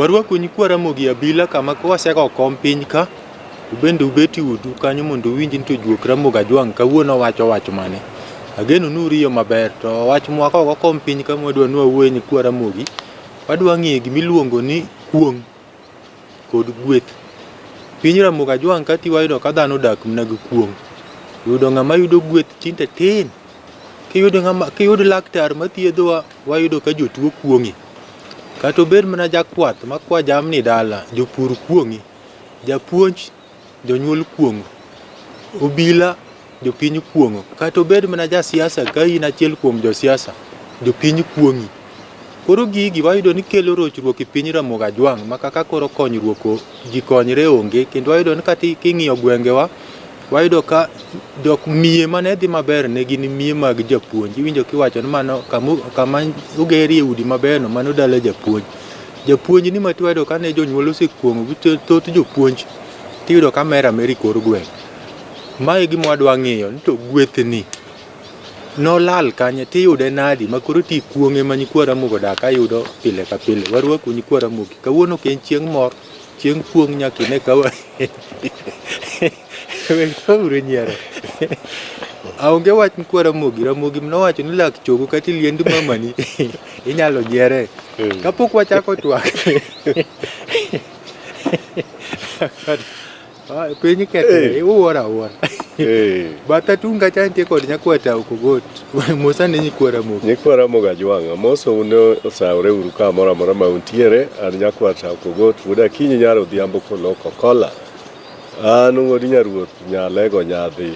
Warwaku nyikwa Ramogi Abila kama kwasego kom piny ka, ubende ubet e udu kanyo mondo uwinj ni to juok Ramogi Ajwang' kawuono wacho wach mane. Ageno ni uriyo maber to wach mwakogo kom piny ka mwadwa ni wawuoye nyikwa Ramogi, wadwa ng'iyo gima iluongo ni kuong' kod gweth. Piny Ramogi Ajwang' ka ti wayudo ka dhano odak mana gi kuong'. Yudo ng'ama yudo gweth tinde tin. Kiyudo ng'ama kiyud laktar mathiedhowa wayudo ka jotuo kuong'i. Kata obed mana jakwath makwa jamni dala, jopur kuong'i. Japuonj, jonyuol kuong'o. Obila, jopiny kuong'o. Kata obed mana jasiasa ka in achiel kuom josiasa, jopiny kuong'i. Koro gigi wayudo ni kelo rochruok e piny Ramogi Ajwang' ma kaka koro konyruok ji konyre onge kendo wayudo ni kata king'iyo gwengewa wayudo ka jok miye mane dhi maber ne gin miye mag japuonj. Iwinjo kiwacho ni mano kama ogerie udi maberno mano dala japuonj. Japuonj ni ma tiwayudo ka ne jonyuol osekuong'o gi thoth jopuonj tiyudo ka mer amera e kor gweng'. Mae e gima wadwa ng'iyo ni to gwethni nolal kanye tiyude nadi ma koro ti kuong'e ma nyikwa Ramogi odak ka yudo pile ka pile. Warwaku nyikwa Ramogi. Kawuono ok en chieng' mor, chieng' kuong' nyaka ine ka wa Wekuru nyiero. Aonge wach nyikwa Ramogi. Ramogi nowacho ni lak chogo kata iliend mamani inyalo nyiere. Kapok wachako twak. Ah, piny kethre, iwuoro awuora. Batha tung' kacha nitie kod nyakwar Tau Kogot. Mosa ne nyikwa Ramogi. Nyikwa Ramogi Ajwang', amosou ne osawore uru kamoro amora ma untiere. An nyakwar Tau Kogot, wuod Akinyi nyar Odhiambo Koloko Kola. An wuod Nyaruoth Nyalego Nyadhi.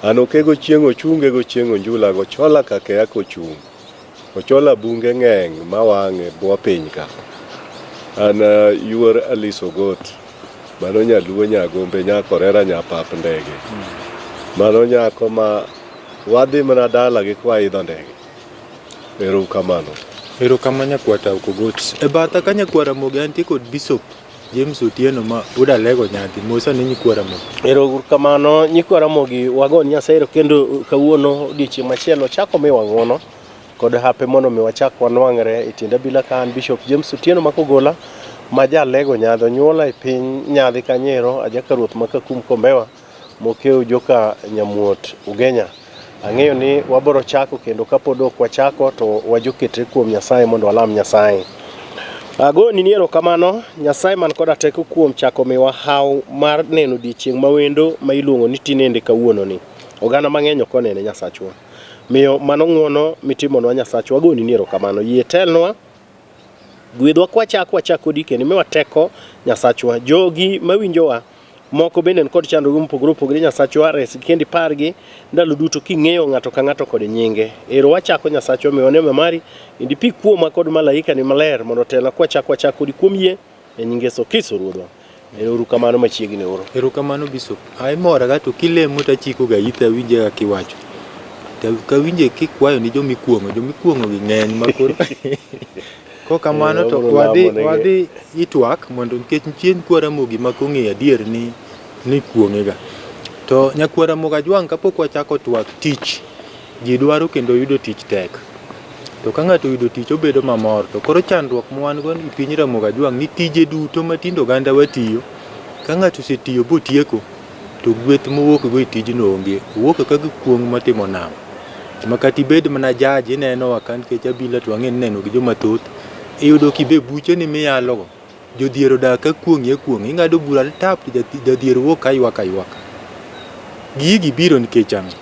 An okego chieng' ochunge gochieng' onjula gochola kakeya kochung'. Ochola bunge ng'eng' mawang' e bwo piny ka. An yuor Alice Ogot. Mano nyaluo nyagombe nyakorera nyapap ndege. Mano nyako ma wadhi mana dala gi kwa idho ndege. Ero kamano. Erokamano nyakwar Tau Kogot. E batha ka nyakwar Ramogi antie kod Bishop James Otieno ma wuod Alego Nyadhi. Mosa ne nyikwa Ramogi. Ero uru kamano nyikwa Ramogi wago ni Nyasaye ero kendo kawuono odiochieng' machielo chako miwa ng'uono kod hape mondo mi wachak wanwang're e tiend abila ka an Bishop James Otieno Makogola ma jalego nyadhi onyuola e piny nyadhi kanyero ajaka ruoth ma Kakum Kombewa mokew joka Nyamuot Ugenya. Ang'eyo ni waboro chako kendo kapod ok wachako to wajoketre kuom Nyasaye mondo walam Nyasaye. Agoni ni erokamano Nyasaye man koda teko kuom chako miwa haw mar neno odiechieng' ma wendo ma iluongo ni tinende kawuononi. Oganda mang'eny ok onene Nyasachwa. Miyo mano ng'wono mitimonwa Nyasachwa wagoni ni erokamano. Yie telnwa, gwedhwa kwachako wachak kodi kendo imiwa teko Nyasachwa. Jogi mawinjowa moko bende nikod chandruoge mopogore opogore Nyasachwa resgi kendo ipargi ndalo duto king'eyo ng'ato ka ng'ato kod nyinge. Ero wachako Nyasachwa miwa neema mari kendo ipi kuoma kod malaika ni maler mondo otelna kwachako wachak kodi kuom yie e nying Yesu Kristo Ruodhwa. Ero uru kamano machiegni uru. Erokamano Bishop. Aimoraga to kilemo to achiko ga ita awinje kaka iwacho. To kawinje kikwayo ni joma ikuong'o, joma ikuong'o gi ng'eny ma koro Kokamano to Wabiro wadhi lamo negi. wadhi itwak mondo nikech nitie nyikwa Ramogi ma kong'eyo adier ni ni kuong'ega. To nyakwa Ramogi Ajwang' kapok wachako twak tich ji dwaro kendo yudo tich tek. To ka ng'ato oyudo tich obedo mamor. To koro chandruok ma wan go e piny Ramogi Ajwang' ni tije duto ma tinde oganda wa tiyo, ka ng'ato osetiyo botieko, to gweth mowuok go e tijno onge. Owuok ka gi kuong' motimo nam. Ma kata ibed mana judge ineno wa ka nikech abila to wang'e ni ineno gi joma thoth. Iyudo kibe bucheni miyalo go, jodhier odak ka kuong'i akuong'a. Ing'ado bura ni tap to jadhier wuok ka ywak aywaka. Gigi biro nikech ang'o?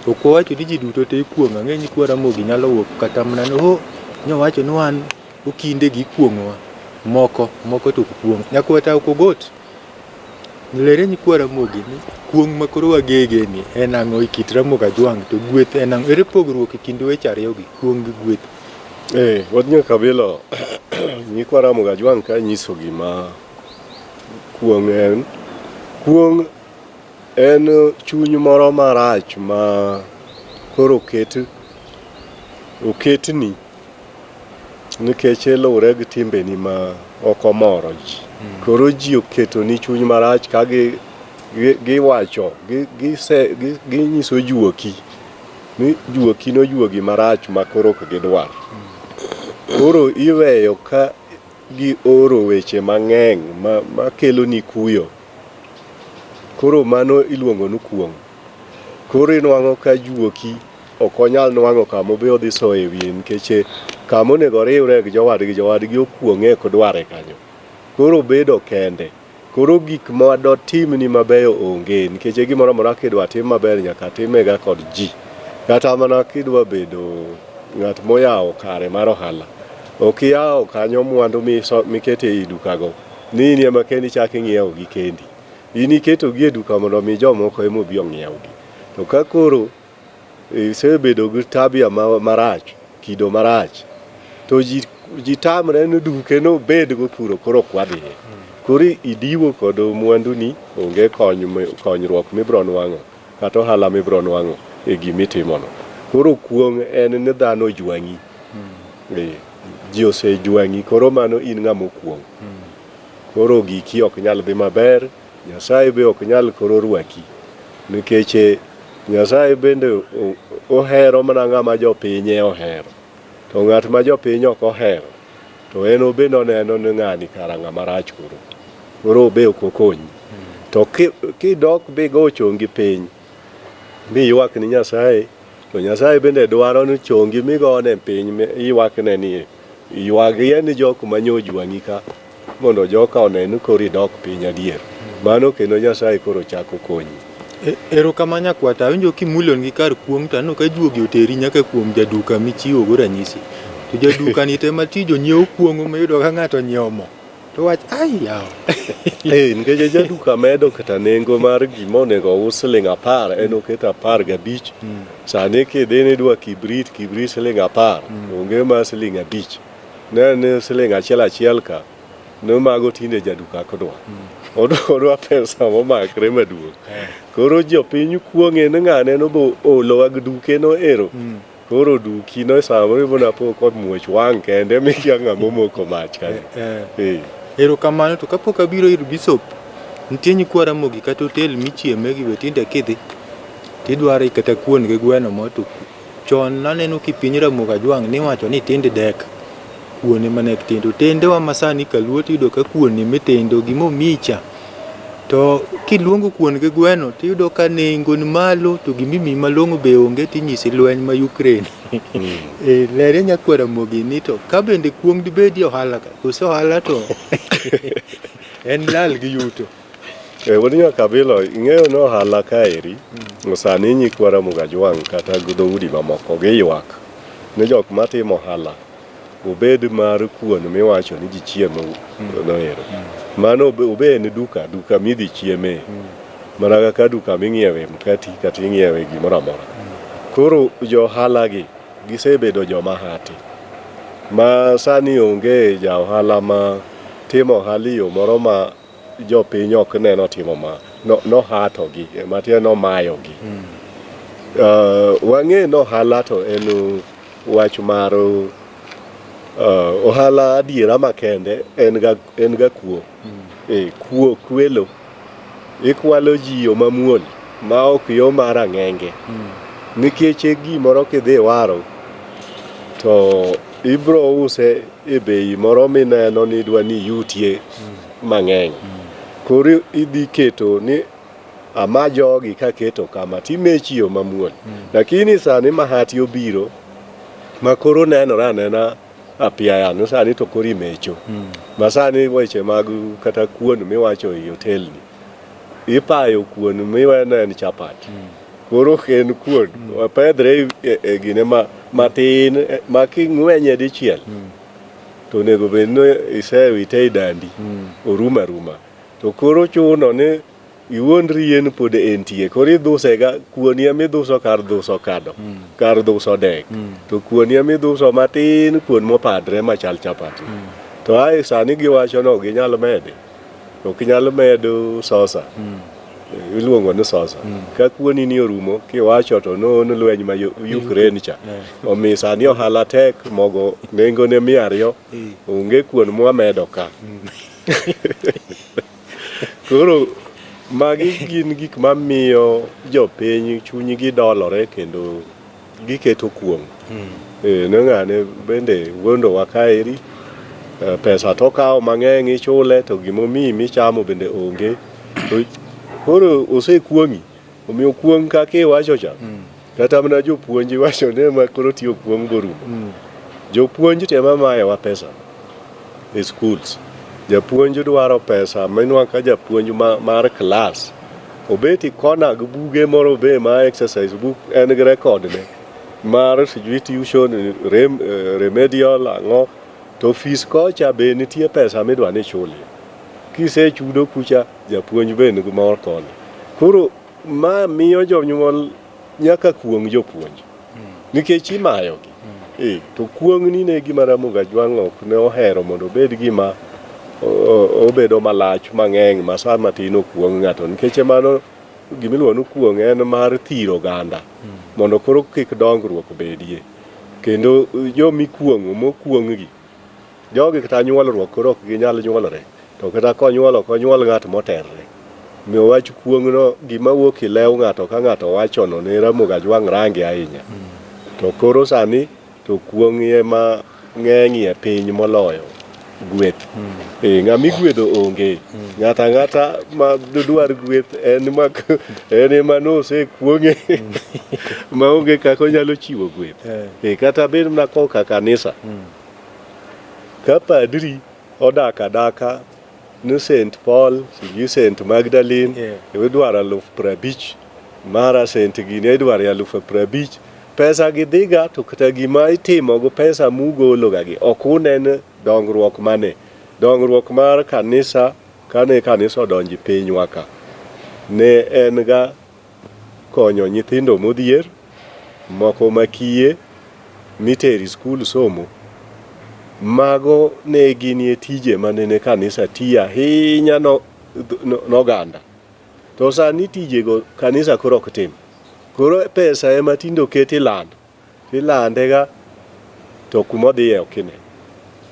Ok wawacho ni ji duto te ikuong'o. Ang'e ni nyikwa Ramogi nyalo wuok kata mana ni oh, nyowacho ni wan okinde gi ikuong'owa. Moko, moko to ok kuong'. Nyakwar Okogot, lere nyikwa Ramogi ni kuong' ma koro wagege ni en ang'o e kit Ramogi Ajwang' to gweth en ang'o? Ere pogruok e kind weche ariyogi, kuong' gi gweth? Eh, wuod Nyakabilo, nyikwa Ramogi Ajwang' ka nyiso gima kuong' en. Kuong' en chuny moro marach ma koro oket oketni nikech luwore gi timbeni ma ok omoro ji. Koro ji oketoni chuny marach ka gi giwacho ginyiso juoki ni juoki nojuogi marach ma koro ok gidwar. Koro iweyo ka gi oro weche mang'eny makeloni kuyo. Koro mano iluongo ni kuong'. Koro inwang'o ka juoki ok onyal nwang'o kama obe odhi soye wiye nikech kama onego oriwre gi jowadgi, jowadgi okuong'e ok dware kanyo. Koro obedo kende. Koro gik ma dotimni mabeyo onge nikech gimoro amora kidwa tim maber nyaka timega kod ji. Kata mana kidwa bedo ng'at moyawo kare mar ohala, ok iyawo kanyo mwandu miketo ei dukago ni in ema kendi ichak ing'iewogi kendi. In iketogi e duka mondo mi jomoko ema obi ong'iewgi. To ka koro isebedo gi tabia marach, kido marach, to ji tamre ni duke no bed go kuro koro ok wadhiye. Koro idiwo kod mwanduni, onge konyruok mibiro nwang'o kata ohala mibiro nwang'o e gimitimono. Koro kuong' en ni dhano ojwang'i. Ji osejwang'i koro mano in ng'ama okuong'. Koro giki ok nyal dhi maber, Nyasaye be ok nyal koro rwaki. Nikech Nyasaye bende ohero mana ng'ama jopinye ohero. To ng'at ma jopiny ok ohero, to en obende oneno ni ng'ani kara ng'ama rach koro. Koro obe ok okonyi. To kidok bigo chongi piny, miywak ni Nyasaye, to Nyasaye bende dwaro ni chongi migone piny iywakne ni ywagie ni jok manyo ojwang'i ka mondo joka one ni koro idok piny adier. Mano kendo Nyasaye koro chako konyi. Erokamano nyakwata, awinjo kimulon gi kar kuong' to aneno ka juogi oteri nyaka kuom jaduka michiwo go ranyisi. To jaduka ni to ema tij onyiewo kuong'o miyudo ka ng'ato onyiewo mo. To wach ai yawa. Nikech jaduka medo kata nengo mar gima onego ous siling 10, en oketo 15. Sani kidhi ni idwa kibrit, kibrit siling 10, onge mar siling 5. Ne ni siling 1 achiel ka, ne mago tinde jaduka ok dwa. Odwa pesa momakre maduong'. Koro jopiny kuong'e ni ng'ane no bo olowa gi duke no ero. Koro duki no samoro ibona po komuoch wang' kende mikia ng'ama omoko mach kanyo. Erokamano to kapok abiro ir Bishop, nitie nyikwa Ramogi kata otel michieme gi be tinde kidhi tidwaro kata kuon gi gweno mo to chon naneno kipiny Ramogi Ajwang' niwacho ni tind dek kuon ema ne tindo. Otendewa masani kaluo tiyudo ka kuon ema itendo gimomiyi cha to kiluongo kuon gi gweno tiyudo ka nengo ni malo to gimimiyi malong'o be onge tinyisi lweny ma Ukraine. Lerie nyakwar Ramogi ni to ka bende kuong' dibedie ohala ka koso ohala to en lal gi yuto. Wuod Nyakabilo, ing'eyo ni ohala kaeri sani nyikwa Ramogi Ajwang' kata dhoudi mamoko giywak ni jok matimo ohala obed mar kuon miwacho ni ji chiemo noero. Mano obe en duka, duka midhi chieme. Mana kaka duka ming'iewe mkati kata ing'iewe gimoro amora. Koro jo ohala gi gisebedo joma hati. Ma sani onge ja ohala ma timo ohala e yo moro ma jopiny ok neno timo ma nohatogi, matiende nomayogi. Wang'e ni ohala to en wach mar ohala adiera makende en ga kuo. Kuo kwelo. Ikwalo ji yo mamuol ma ok yo mar ang'enge. Nikech gimoro kidhi iwaro to ibro use e bei moro mineno ni idwa ni iyutie mang'eny. Koro idhi keto ni ama jogi kaketo kama timechi yo mamuol. Lakini sani mahati obiro ma koro nenore anena apiaya ni sani to koro imecho. Ma sani weche mag kata kuon miwacho e otelni ipayo kuon miweno en chapat. Koro ok en kuon, opedhre e gine matin ma king'wenye dichiel to onego bed ni isewite e dandi orumo aruma. To koro chuno ni iwuondri en pod entie. Koro idhuse ga kuon ema idhuso kar dhuso kado, kar dhuso dek. To kuon ema idhuso matin kuon mopadre machal chapat. To ae sani giwacho ni ok ginyal mede. Ok inyal medo sosa. Iluongo ni sosa. Ka kuoni ni orumo kiwacho to noon lweny ma Ukraine cha. Omiyo sani ohala tek mogo nengone 200 onge kuon mwamedo ka. Koro magi gin gik mamiyo jopiny chunygi dolore kendo giketo kuong'. Ne ng'ane bende wuondowa kaeri. Pesa to okawo mang'eny ichule to gimomiyi michamo bende onge. To koro osekuong'i. Omiyo kuong' kaka iwacho cha. Kata mana jopuonj iwacho ni ema koro tiyo kuong' borumo. Jopuonj to ema mayowa pesa e schools. Japuonj dwaro pesa minwang' ka japuonj mar klas obet i kona gi buge moro be ma exercise book en gi record ne mar sijui tuition remedial ang'o to fees kocha be nitie pesa midwa ni ichulie. Kisechudo kucha japuonj be nigi mor koni. Koro ma miyo jonyuol nyaka kuong' jopuonj nikech imayogi. To kuong' ni ne gima Ramogi Ajwang' ok ne ohero mondo obed gima obedo malach mang'eny ma sa matin okuong' ng'ato nikech mano gimiluongo ni kuong' en mar thiro oganda mondo koro kik dongruok bedie. Kendo jomikuong'o mokuong' gi jogi kata nyuolruok koro ok ginyal nyuolore to kata konyuol ok onyuol ng'at moterre. Omiyo wach kuong'no gima wuok e lew ng'ato ka ng'ato wachono ne Ramogi Ajwang' range ahinya. To koro sani to kuong' ema ng'eny e piny moloyo gweth. Ng'ama igwedho onge. Ng'ato ang'ata ma dwar gweth en ma en ema nosekuong'e maonge kaka onyalo chiwo gweth. Kata bed mana koka kanisa. Ka padri odak adaka ni St. Paul, sijui St. Magdalene, idwaro 50,000, mara St. gini idwaro 50,000. Pesa gi dhiga to kata gima itimo gi pesa mugolo ga gi ok unen dongruok mane. Dongruok mar kanisa kane kanisa odonjo e pinywa ka ne en ga konyo nyithindo modhier, moko makiye, mitero e skul somo. Mago ne ginie tije manene kanisa tiyo ahinya noganda. To sani tijego kanisa koro ok tim. Koro pesa ema tinde oket ilando. Ilande ga to kuma odhiye ok ine.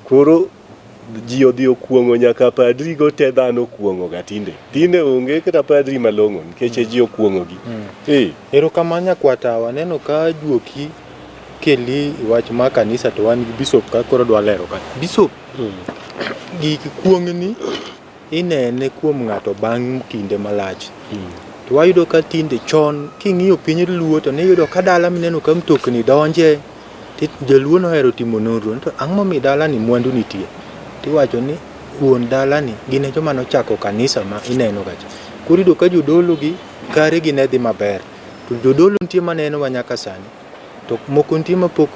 Koro ji odhi okuong'o nyaka padri go te dhano okuong'o ga tinde. Tinde onge kata padri malong'o nikech ji okuong'o gi. Erokamano nyakwata, waneno ka juoki keli e wach mar kanisa to wan gi bishop ka koro dwa lero ka. Bishop, gik kuong'ni inene kuom ng'ato bang' kinde malach. To wayudo ka tinde chon king'iyo piny luo to niyudo ka dala mineno ka mtokni donje joluo nohero timo nonro to ang'o momiyo dalani mwandu nitie? Tiwacho ni wuon dalani gin e joma nochako kanisa ma ineno kacha. Koro iyudo ka jodolo gi kare gi ne dhi maber. To jodolo nitie manenowa nyaka sani. To moko nitie ma pok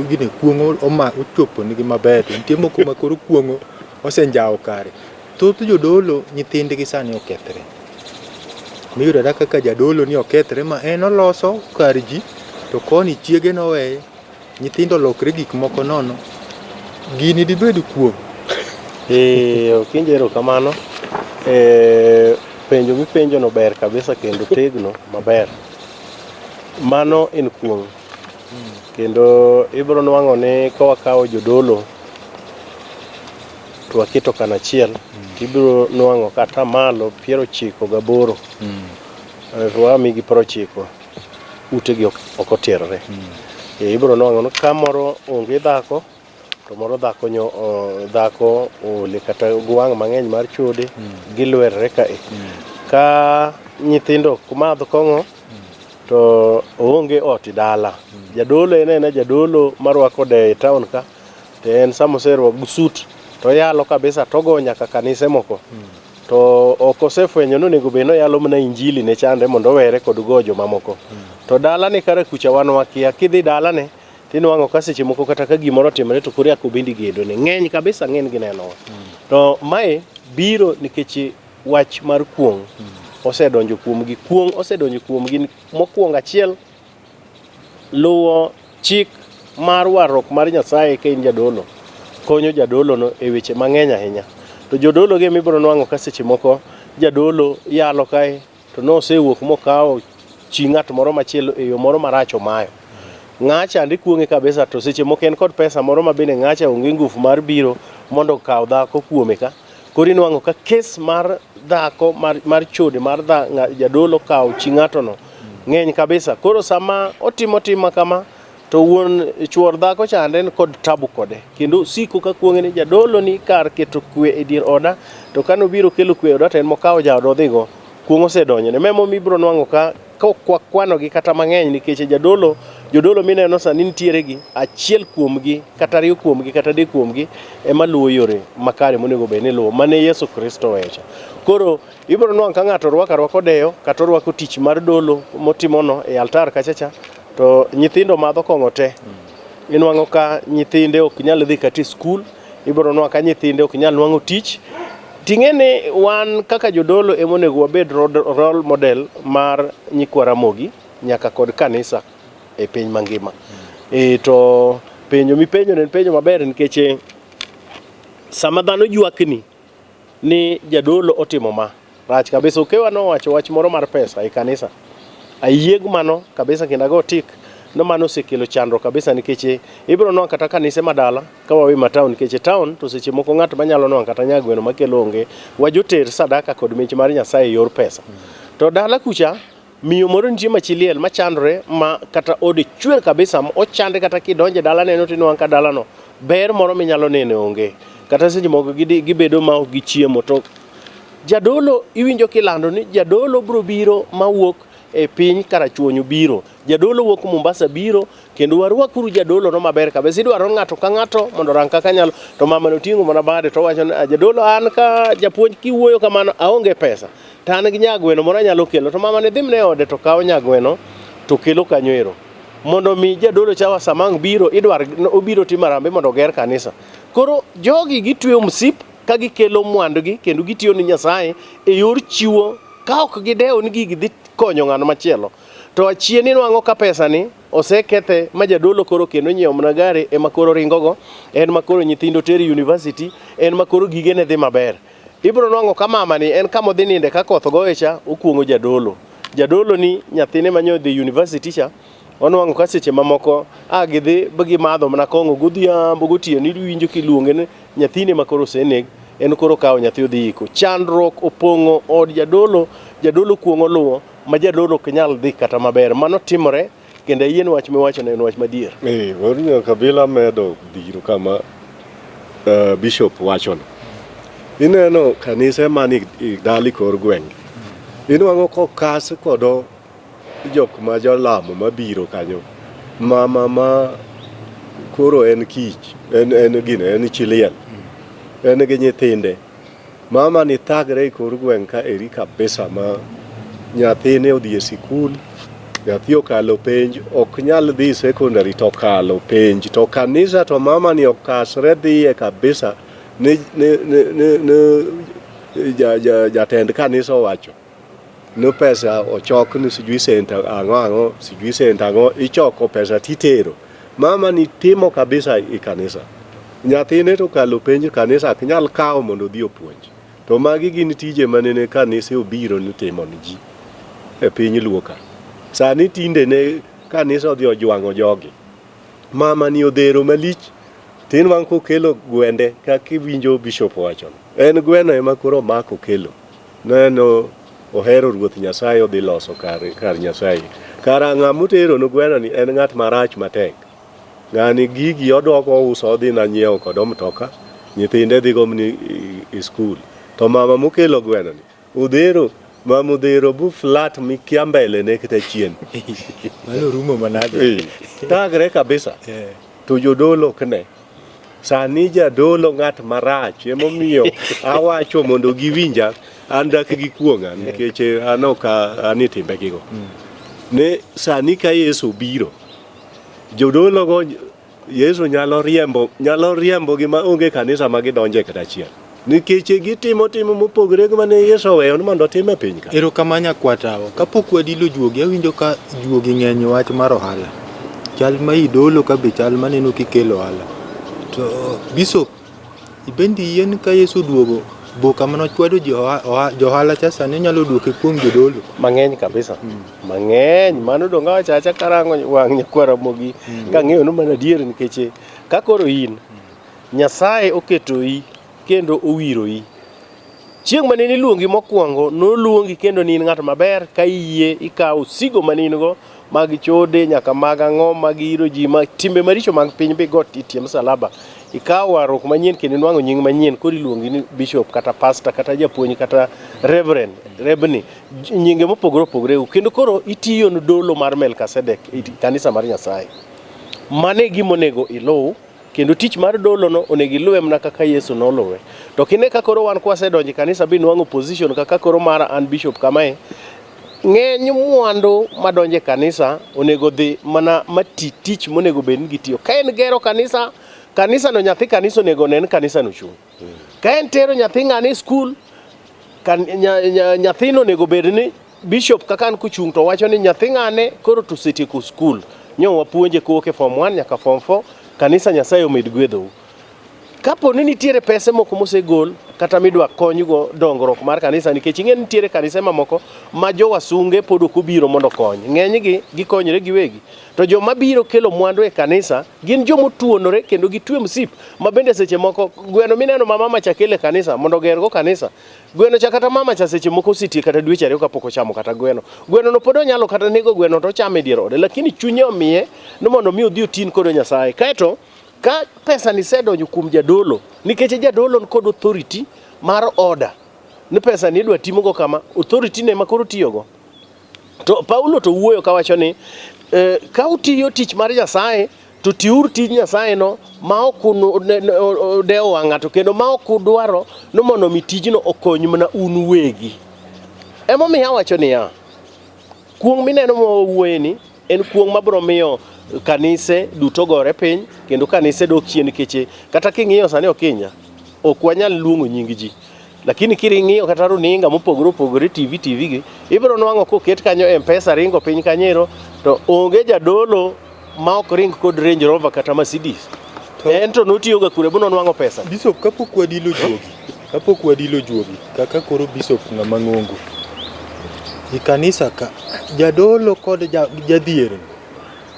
gine kuong'o ochopo nigi maber. To nitie moko ma koro kuong'o osenjawo kare. Thoth jodolo nyithindgi sani okethre. Miyudo kata kaka jadolo ni okethre ma en oloso kar ji to koni chiege noweye, nyithindo olokre gik moko nono. Gini dibed kuong'. Okinja erokamano. Penjo mipenjo no ber kabisa kendo tegno maber. Mano en kuong'. Kendo ibiro nwang'o ni ka wakawo jodolo to waketo kanachiel, tibiro nwang'o ka atamalo 98 to wamigi 90 utegi ok otierore. Ibiro nwang'o ni ka moro onge dhako to moro dhako nyo dhako oole kata gwang' mang'eny mar chode gilwerre kae. Ka nyithindo ok madh kong'o to oonge ot dala. Jadolo en ena jadolo marwako de e town ka to en sama oserwako suit to oyalo kabisa to ogo nyaka kanise moko. To ok osefwenyo ni onego bed ni oyalo mana injili ne chande mondo owere kod go jomamoko. To dalane kara kucha wan wakia, kidhi dalane tinwang'o ka seche moko kata ka gimoro otimore to koro yako bendi gedo ne ng'eny kabisa ng'eny gi nenowa. To mae biro nikech wach mar kuong' osedonjo kuomgi. Kuong' osedonjo kuomgi mokwongo achiel luwo chik mar warruok mar Nyasaye ka in jadolo konyo jadolo no e weche mang'eny ahinya. To jodolo gi emibiro nwang'o ka seche moko jadolo yalo kae to nosewuok mokawo chi ng'at moro machielo e yo moro marach omayo. Ng'acha andi kuong'e kabisa to seche moko en kod pesa moro ma bende ng'acha onge ngufu mar biro mondo okaw dhako kuome ka. Koro inwang'o ka kes mar dhako mar chode mar jadolo kawo chi ng'ato no ng'eny kabisa. Koro sama otimo tim ma kama To wuon chuor dhako chande en kod tabu kode kendo osiko ka kuong'e ni jadolo ni kar keto kwe e dier oda to kane obiro kelo kwe e oda to en mokawo jaoda odhigo. Kuong' osedonjone. Ma emomiyo ibiro nwang'o ka ka ok wakwanogi kata mang'eny nikech jadolo jodolo mineno sani nitiere gi achiel kuomgi kata ariyo kuomgi kata adek kuomgi ema luwo yore makare monego bed ni iluwo mane Yesu Kristo oweyo cha. Koro ibiro nwang'o ka ng'ato orwako arwaka odeyo kata orwako tich mar dolo motimono e altar kacha cha to nyithindo madho kong'o te. Inwang'o ka nyithinde ok nyal dhi kata e skul, ibiro nwang'o ka nyithinde ok nyal nwang'o tich. Ting'e ni wan kaka jodolo ema onego wabed role model mar nyikwa Ramogi nyaka kod kanisa e piny mangima. E, to penjo mipenjo en penjo maber nikech sama dhano ywakni ni jadolo otimo ma rach kabisa. Okewa nowacho wach moro mar pesa e kanisa. Ayie gi mano kabisa kendo ago tik no mano osekelo chandruok kabisa nikech ibiro nwang'o kata kanise madala ka wawe ma town nikech e town to seche moko ng'at manyalo nwang'o kata nyagweno makelo onge wajoter sadaka kod mich mar Nyasaye e yor pesa. To dala kucha miyo moro nitie ma chi liel machandore ma kata ode chwer kabisa ochande kata kidonje dala neno tinwang'o ka dalano ber moro minyalo neno onge. Kata seche moko gibedo ma ok gichiemo to jadolo iwinjo kilando ni jadolo bro biro mawuok e piny Karachuonyo biro, jadolo wuok Mombasa biro kendo warwakuru jadolo no maber kabisa. Idwaro ng'ato ka ng'ato mondo orang kaka nyalo to mama no ting'o mana bade to owacho ni jadolo an ka japuonj kiwuoyo kamano aonge pesa to an gi nyagweno moro anyalo kelo to mama ne dhi mana e ode to kawo nyagweno to kelo kanyo ero mondo mi jadolo chawa sama ang' biro idwar obiro timo harambee mondo oger kanisa. Koro jogi gitweyo msip ka gikelo mwandugi kendo gitiyo ni Nyasaye e yor chiwo ka ok gidewo ni gigi dhi konyo ng'ano machielo. To achien inwang'o ka pesa ni osekethe ma jadolo koro kendo nyiewo mana gari ema koro ringogo, en ma koro nyithindo tero e university, en ma koro gigene dhi maber. Ibiro nwang'o ka mama ni en kama odhi ninde ka koth goye cha okuong'o jadolo. Jadolo ni nyathine ma nyo dhi university cha onwang'o ka seche mamoko a gidhi gimadho mana kong'o godhiambo gotieno iwinjo kiluonge ni nyathine ma koro oseneg en koro kawo nyathi odhi iko. Chandruok opong'o od jadolo, jadolo kuong'o luwo ma jadolo ok nyal dhi kata maber. Mano timore kendo ayie ni wach miwachono en wach madier. Eh, wuod Nyakabila medo dhiro kama Bishop wachono. Ineno kanise man i dala e kor gweng'. Inwang'o kokas kod jok ma jolamo mabiro kanyo. Mama ma koro en kich, en gine, en chi liel. En gi nyithinde. Mama ni thagre e kor gweng' ka eri kabisa ma nyathine odhi e sikul, nyathi okalo penj, ok nyal dhi secondary to okalo penj. To kanisa to mama ni okasre dhiye kabisa ni, ni, ni, ni, ni ja, ja, jatend kanisa owacho ni pesa ochok ni sijui sent ang'o ang'o, sijui sent ang'o, ichoko pesa titero. Mama ni timo kabisa i kanisa. Nyathine to okalo penj kanisa ok nyal kawo mondo odhi opuonj. To magi gin tije manene kanise obiro ni timo ni ji e piny Luo ka. Sani tinde ne kanisa odhi ojwang'o jogi. Mama ni odhero malich. Tinwang' kokelo gwende kaka iwinjo bishop wachono. En gweno ema koro omako okelo. Neno ohero Ruoth Nyasaye odhi loso kar, kar Nyasaye. Kara ng'a motero no gweno ni en ng'at marach matek. Ng'ani gigi odok ouso odhi na nyiewo kod mtoka, nyithinde dhi go mni i skul. To mama mokelo gweno ni odhero, mama odhero bu flat mikia mbele ne kata chien. Mano rumo manade. Eh, Thagre kabisa. To jodolo ok ne. Sani jadolo ng'at marach emomiyo awacho mondo giwinja an dak gikuong'a nikech an ok an e timbegigo. Ne sani ka Yesu obiro, jodolo go Yesu nyalo riembo nyalo riembogi ma onge kanisa ma gidonje kata achiel. Nikech gitimo timo mopogore gi mane Yesu oweyo ni mondo otim e piny ka. Erokamano nyakwatawa. Kapok wadilo juogi, awinjo ka juogi ng'eny e wach mar ohala. Chal ma idolo ka be chal maneno kikelo ohala. To Bishop, ibendi iyie ni ka Yesu oduogo, boka mane ochwado ji johala cha sani onyalo duoke kuom jodolo? Mang'eny kabisa. Mang'eny. Mano donge awacho awacha karango wang' nyakwa Ramogi kang'eyo ni mano adier nikech ka koro in Nyasaye oketoi kendo owiroi. Chieng' mane niluongi mokwongo, noluongi kendo ni in ng'at maber ka iyie ikawo osigo mane in go Mag chode nyaka mag ang'o mag iro ji ma timbe maricho mag piny be got e tie msalaba. Ikawo warruok manyien kendo inwang'o nying manyien koro iluongi ni bishop kata pastor kata japuonj kata reverend, rebni, nyinge mopogore opogore kendo koro itiyo ne dolo mar Melkisedek e kanisa mar Nyasaye. Mano e gima onego iluw kendo tich mar dolo no onego iluwe mana kaka Yesu noluwe. To kine ka koro wan kwasedonjo e kanisa binwang'o position kaka koro mara an bishop kamae, ng'eny mwandu madonjo e kanisa onego dhi mana mati tich monego bed ni gitiyo. Ka en gero kanisa, kanisa no nyathi kanisa onego one ni kanisa no chung'. Ka en tero nyathi ng'ane e skul, nyathino onego bed ni bishop kaka an kochung' to wacho ni nyathi ng'ane koro to osetieko skul. Nyo wapuonje kowuok e form 1 nyaka form 4, kanisa Nyasaye omed gwedhou. Kapo ni nitiere pese moko mosegol kata midwa konygo dongruok mar kanisa nikech ing'e ni nitiere kanise mamoko ma jowasunge pod ok obiro mondo okony. Ng'enygi gikonyre giwegi. To joma biro kelo mwandu e kanisa gin joma otuonore kendo gitwe msip ma bende seche moko gweno mineno ma mama cha kelo e kanisa mondo ogergo kanisa. Gweno cha kata mama cha seche moko osetie kata dweche ariyo kapok ochamo kata gweno. Gweno no pod onyalo kata nego gweno to ochamo e dier ode lakini chunye omiye ni mondo mi odhi otin kod Nyasaye. Kaeto ka pesa ni sedonjo kuom jadolo nikech jadolo ni kod authority mar order ni pesa ni idwa timogo kama authority ne ma koro tiyogo. To Paulo to wuoyo kawacho ni ka utiyo tich mar Nyasaye to tiuru tij Nyasaye no ma ok udewo wang' ng'ato kendo ma ok udwaro ni mondo mi tijno okony mana un uwegi. Emomiyo awacho niya, kuong' mineno ma wawuoye ni en kuong' mabiro miyo kanise duto gore piny kendo kanise dok chien nikech kata king'iyo sani Okinya ok wanyal luongo nying ji. Lakini kiring'iyo kata runinga mopogore opogore TV TV gi ibiro nwang'o koket kanyo M-Pesa ringo piny kanyero to onge jadolo ma ok ring kod Range Rover kata Mercedes. En to notiyoga kure bo nonwang'o pesa. Bishop kapok wadilo juogi, kapok wadilo juogi kaka koro bishop ng'ama ng'ongo. E kanisa ka jadolo kod jadhier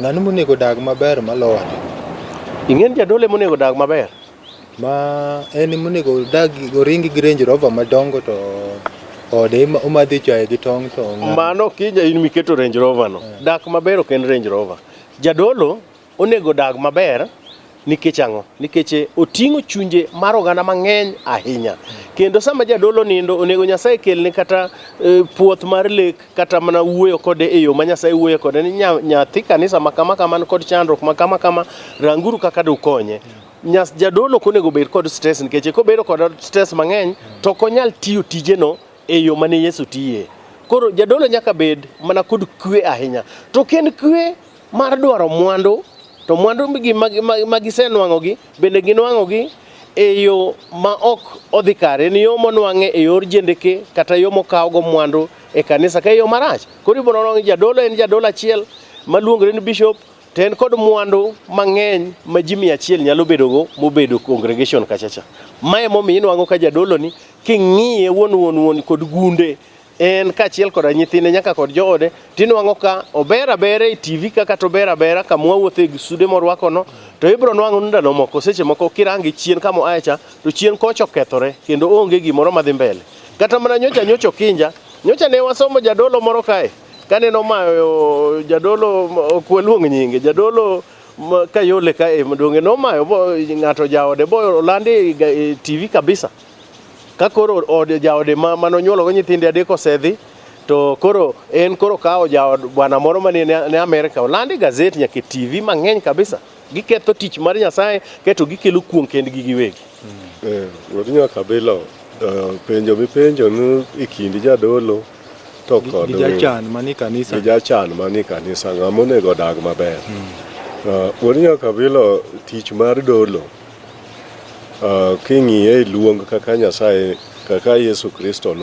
ng'ano monego dag maber maloyo? Ing'e ni jadolo ema onego dag maber. Ma en monego odag oring gi Range Rover madongo to ode omadhe chae gi tong' to Mano Okinja in miketo Range Rover no. Dak maber ok en Range Rover. Jadolo onego dag maber nikech ang'o? Nikech oting'o chunje mar oganda mang'eny ahinya. Kendo sama jadolo nindo onego Nyasaye kelne kata puoth mar lek kata mana wuoyo kode e yo ma Nyasaye wuoyo kode ni nyathi kanisa ma kama kama kod chandruok ma kama kama ranguru kaka dukonye. Jadolo ok onego bed kod stress nikech kobedo kod stress mang'eny to ok onyal tiyo tijeno e yo mane Yesu tiye. Koro jadolo nyaka bed mana kod kwe ahinya. To ok en kwe mar dwaro mwandu, to mwandu gi ma gisenwang'ogi bende ginwang'ogi e yo ma ok odhi kare. En yo monwang'e e yor jendeke kata yo mokawgo mwandu e kanisa ka e yo marach. Koro ibiro nwang'o ni jadolo en jadolo achiel maluongore ni bishop to en kod mwandu mang'eny ma ji 100 nyalo bedogo mobedo congregation kachacha. Ma emomiyo inwang'o ka jadolo ni king'iye wuon wuon wuon kod gunde en kaachiel koda nyithinde nyaka kod joode tinwang'o ka ober abera e TV kaka to ober abera kama wawuothe gi sude morwakono to ibiro nwang'o ni ndalo moko seche moko kirange chien kama oaye cha to chien kocha okethore kendo onge gimoro madhi mbele. Kata mana nyocha nyocha Okinja, nyocha ne wasomo jadolo moro kae kane nomayo jadolo ok waluong nyinge jadolo Kayole kae donge nomayo ng'ato jaode bo olandi e TV kabisa. Ka koro ode jaode ma manonyuologo nyithinde adek osedhi to koro en koro kawo jaod bwana moro mane ne Amerika olandi gazet nyaka e TV mang'eny kabisa. Giketho tich mar Nyasaye kaeto gikelo kuong' kendgi giwegi. Wuod Nyakabilo, penjo mipenjo ni e kind jadolo to kod gi jachan manie kanisa. Gi jachan manie kanisa ng'ama onego odag maber. Wuod Nyakabilo, tich mar dolo king'iye e luong kaka Nyasaye kaka Yesu Kristo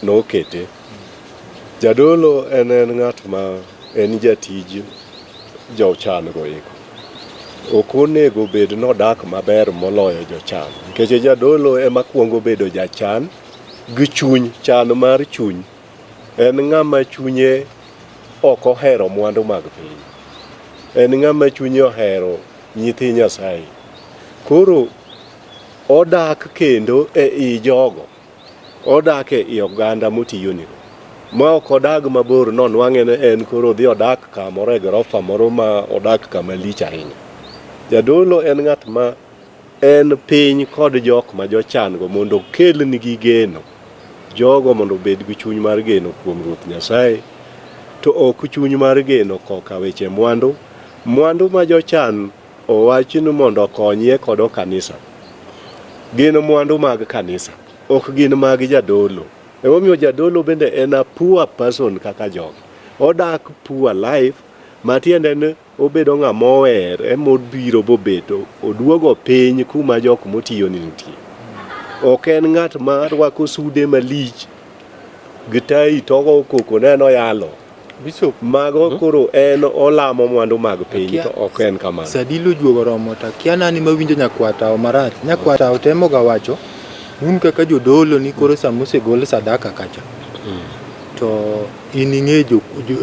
nokete, jadolo en ng'at ma en jatij jochan go eko. Ok onego bed nodak maber moloyo jochan nikech jadolo ema kuongo bedo jachan gi chuny, chan mar chuny. En ng'ama chunye ok ohero mwandu mag piny. En ng'ama chunye ohero nyithi Nyasaye. Koro odak kendo e i jogo, odak e i oganda motiyonego. Ma ok odag mabor nonwang'e ni en koro odhi odak kamoro e gorofa moro ma odak kama lich ahinya. Jadolo en ng'at ma en piny kod jok ma jochan go mondo okelnigi geno. Jogo mondo obed gi chuny mar geno kuom Ruoth Nyasaye to ok chuny mar geno koka weche mwandu. Mwandu ma jochan owach ni mondo okonyie kodo kanisa gin mwandu mag kanisa, ok gin mag jadolo. Emomiyo jadolo bende en a poor person kaka jogi. Odak poor life matiende ni obedo ng'ama ower emobiro bobedo oduogo piny kuma jok motiyo ni nitie. Ok en ng'at ma rwako sude malich gi tai to ogo koko ne en oyalo. Bishop, Mago koro en olamo mwandu mag piny Akia- to ok en kamano. Sadilo juogo romo to akia nani mawinjo nyakwatao marach. Nyakwatao temoga wacho un kaka jodolo ni koro sama osegol sadaka kacha to in ing'e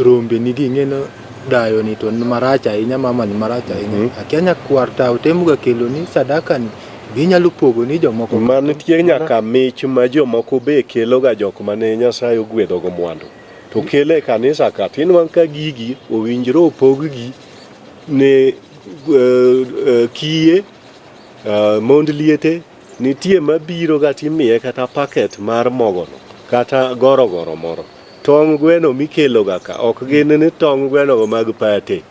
rombe nigi ing'e ni dayo ni to ni marach ahinya mama ni marach ahinya. Akia nyakwar tao temoga kelo ni sadaka ni ginyalo pogo ni jomoko. Ma nitie nyaka mich ma jomoko be keloga jok mane Nyasaye ogwedhogo mwandu. To kelo e kanisa ka tinwang' ka gigi owinjore opog-gi ne kiye, mond liete, nitie mabiro ga timiye kata paket mar mogono kata gorogoro moro. Tong' gweno mikelo ga ka ok gin ni tong' gweno go mag pate.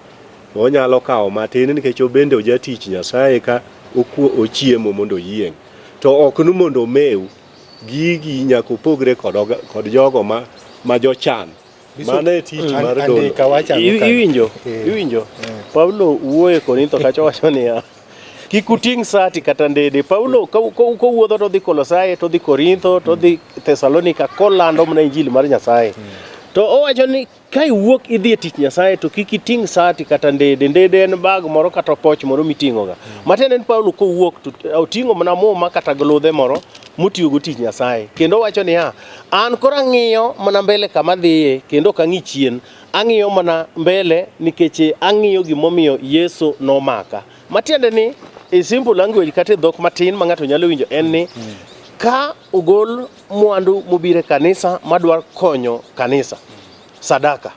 Onyalo kawo matin nikech obende ojatich Nyasaye ka ochiemo mondo oyieng'. To ok ni mondo omew. Gigi nyaka opogre kod, kod jogo ma jochan. Mano e tich mar dolo. Andika wacho ang'o kanyo? Iwinjo? Eh. Iwinjo? Paulo wuoyo e Korintho kacha wacho niya, kik uting' sati kata ndede. Paulo kowuotho to odhi Kolosai, to odhi Korintho, to odhi Thesalonika kolando mana injili mar Nyasaye. To owacho ni ka iwuok idhi e tich Nyasaye to kik iting' sati kata ndede. Ndede en bag moro kata poch moro miting'oga. Matiende ni Paulo kowuok to oting'o mana muma kata gludhe moro motiyogo tich Nyasaye. Kendo owacho niya, an koro ang'iyo mana mbele kama adhiye kendo ok ang'i chien. Ang'iyo mana mbele nikech ang'iyo gimomiyo Yesu nomaka. Matiende ni e simple language kata e dhok matin ma ng'ato nyalo winjo en ni ka ogol mwandu mobiro e kanisa madwar konyo kanisa sadaka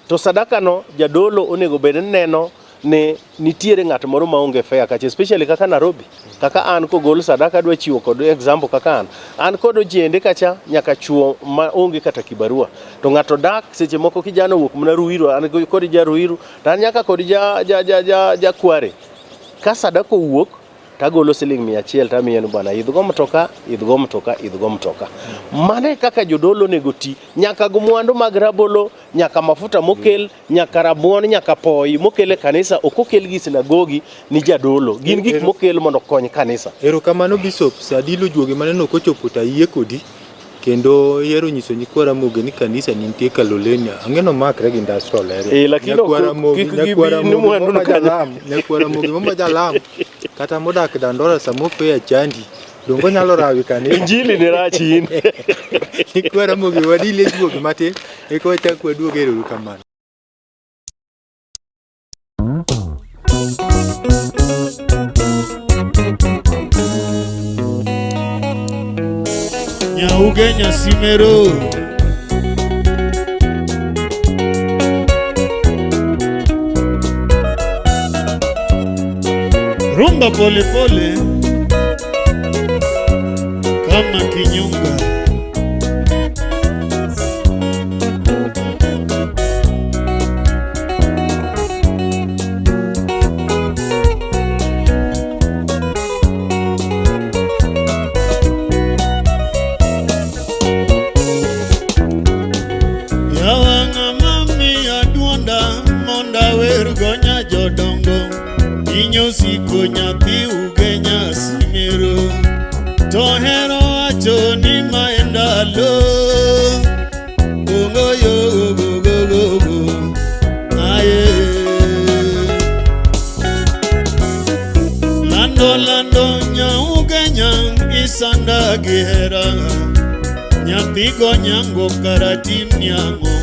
to sadaka no jadolo onego bed ni neno ni nitiere ng'at moro maonge fare kacha especially kaka Nairobi kaka an kogol sadaka adwa chiwo kod example kaka an kod ojende kacha nyaka chuo ma onge kata kibarua to ng'ato dak seche moko kijana owuok mana Ruiru an kod ja Ruiru to an nyaka kod ja ja ja ja, ja Kware ka sadaka owuok tagolo siling 100 tamiyo ni bwana idhgo mtoka idhgo mtoka idhgo mtoka. Mano e kaka jodolo onego ti nyaka go mwandu mag rabolo nyaka mafuta mokel nyaka rabuon nyaka poi mokel e kanisa ok okel gi sinagogi ni jadolo gin gik mokel mondo okony kanisa. Erokamano Bishop, Sadilo juogi maneno kochopo to ayie kodi kendo ihero nyiso nyikwa Ramogi ni kanisa nitie Kaloleni. Ang'e nomakre gi industrial area. Eh, lakini Nyakwa ok- Ramogi, kik nyakwa gibi ni Ramogi mwandu moma kanyo. jalam, nyakwa Ramogi moma jalam kata modak Dandora samopeya chandi donge onyalo rawi kanisa. Injili ni rach in. Nyikwa Ramogi wadile juogi matin eka wachak waduog ero uru kamano. Nyauge Nyasimero. Rumba pole pole kama kinyunga. Yawa ng'ama miya duonda mondo awergo nya jodongo Inyosiko nyathi uge nyasimero To hero wacho ni mae ndalo Ongo yo go go go go Aye Lando lando nyauge nyang isanda gi hera Nyathi go nyango karatim niang'o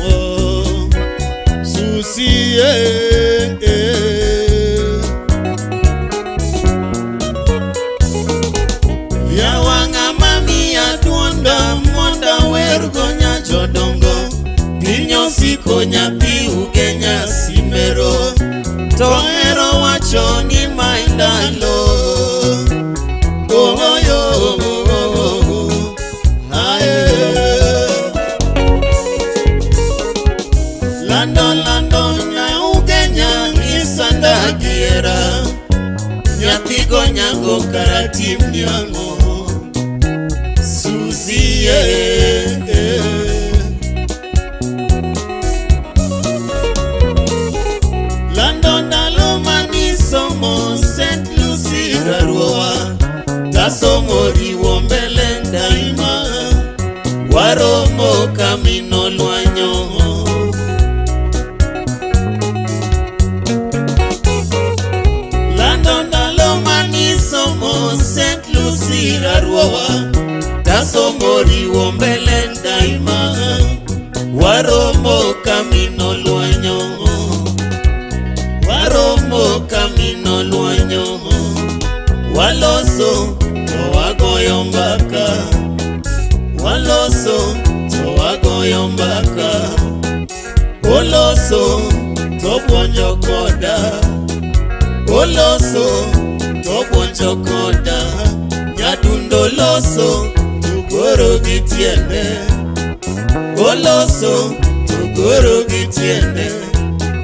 Susi eh, eh. Yawa ng'ama miya duonda mondo awergo nya jodongo. Nosiko nyathi Ugenya Simero to hero wacho ni maindalo oyo ae Lando lando nyaugenya isanda giera nyathi go nyango karatim niango Susie Lando ndalo manisomo St. Lucy Rarua tasomo riwo mbele daima waromo kamino lwanyo Lando ndalo manisomo St. Lucy Rarua tasomo riwo mbele daima waromo kamino lwanyo waromo kamino lwanyo waloso to wagoyo mbaka waloso to wagoyo mbaka oloso to buonjo koda oloso to buonjo koda nyadundo loso to goro gi tiende oloso to goro gi tiende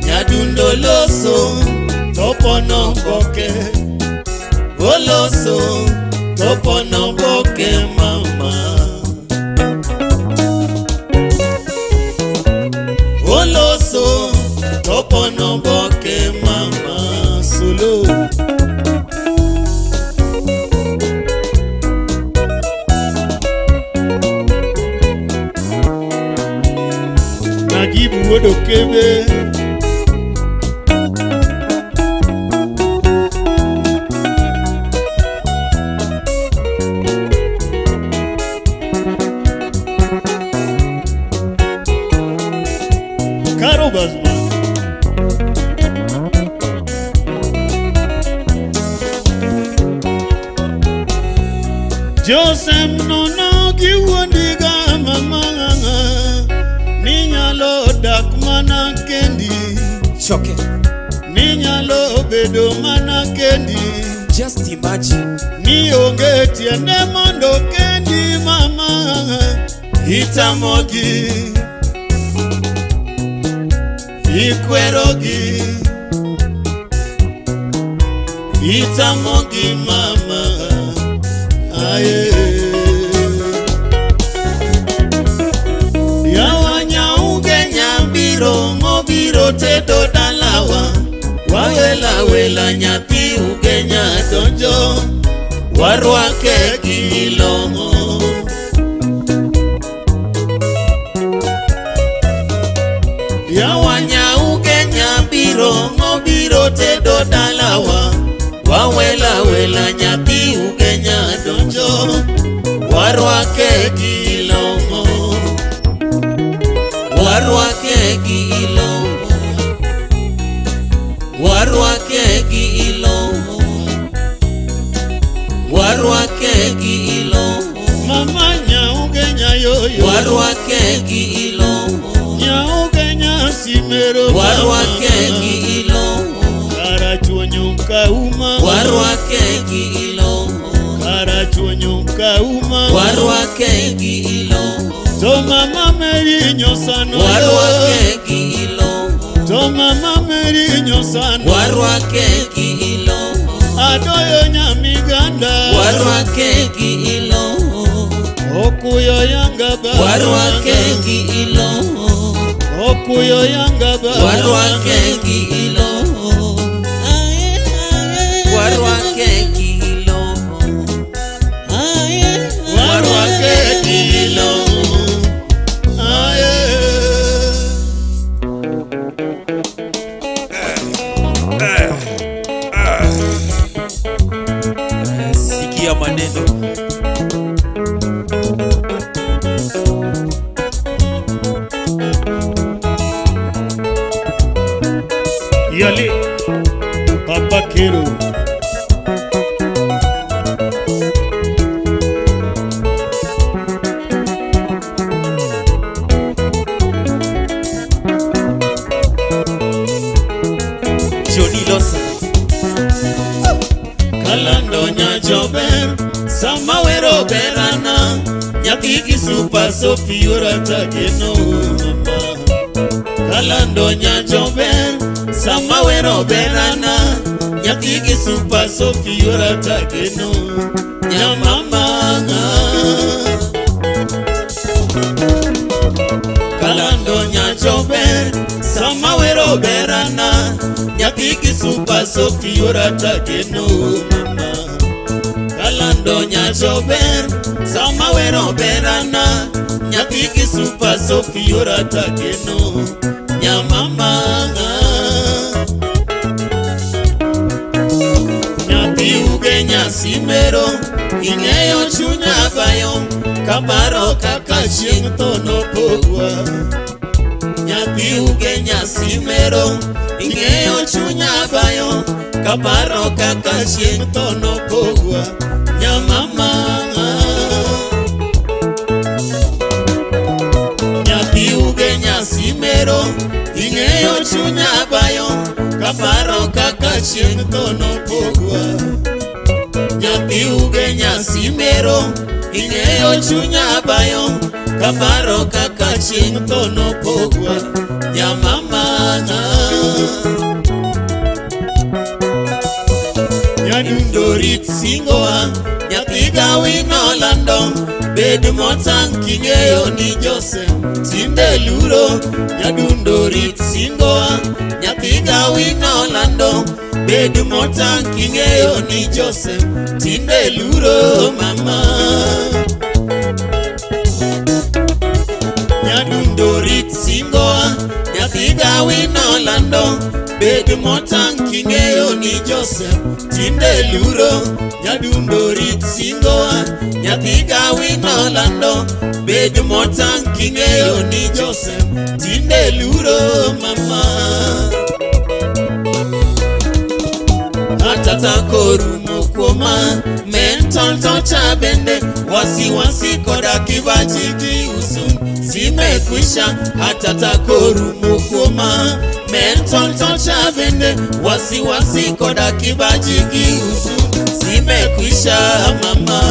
nyadundo loso to pono boke oloso to pono boke mama oloso to pono boke mama solo Najibu wuod Okebe Karo Basma Josem nono gi wuondiga mama ninyalo dak mana kendi Choke. ninyalo bedo mana kendi Just imagine. ni onge tiende mondo kendi mama itamogi ikwerogi itamogi mama aye yawa nyaugenya biro ng'obiro tedo dalawa wawela wela nyathi Ugenya donjo warwake gi ilong'o yawa nyaugenya biro ng'obiro tedo dalawa wawela wela nyathi Ugenya donjo warwake gi ilong'o warwake gi ilong'o warwake gi ilong'o warwake gi ilong'o mama nyaugenya yoyo Warwake gi ilong'o. nyaugenya simero Warwake gi ilong'o. karachuonyo kauma Warwake gi ilong'o. karachuonyo kauma Warwake gi ilong'o. to mama Mary nyosano Warwake gi ilong'o. to mama Mary nyosano Warwake gi ilong'o. adoyo nyamiganda Warwake gi ilong'o. okuyo yanga ba Warwake gi ilong'o. okuyo yanga ba Warwake gi ilong'o. Warwake gi ilong'o. warwake gi ilong'o aye Sikia maneno. Yali Papa Kero Super Sophie orata geno mama. Kalando nyachober sama wero berana, nyathi gi Super Sophie orata geno nyamama. Kalando nyachober sama wero berana, nyathi gi Super Sophie orata geno mama. Kalando nyachober sama wero berana, nyathi gi Super Sophie orata geno nyamama. Nyathi Ugenya simero ing'eyo chunya bayo, kaparo kaka chieng' tho nopogwa. Nyathi Ugenya simero ing'eyo chunya bayo, kaparo kaka chieng' tho nopogwa nyamama. Nyathi Ugenya simero ing'eyo chunya bayo, kaparo kaka chieng' tho nopogwa. Nyathi Ugenya simero ing'eyo chunya bayo, kaparo kaka chieng' tho nopogwa nyamama. Nyadundo rit singowa, nyathi gawi nolando, bed motang' king'eyo ni Jose tinde luro. Nyadundo rit singowa, nyathi gawi nolando, bed motang' king'eyo ni Jose tinde luro mama. Nyadundo rit singowa, nyathi gawi nolando, bed motang' king'eyo ni Jose tinde luro. Nyadundo rit singowa, nyathi gawi nolando, bed motang' king'eyo ni Jose tinde luro mama. Atata korumo kuoma, mental torture bende, wasiwasi koda kibaji gi usun zimekwisha. Atata korumo kuoma, mental torture bende, wasiwasi koda kibaji gi usun zimekwisha mama.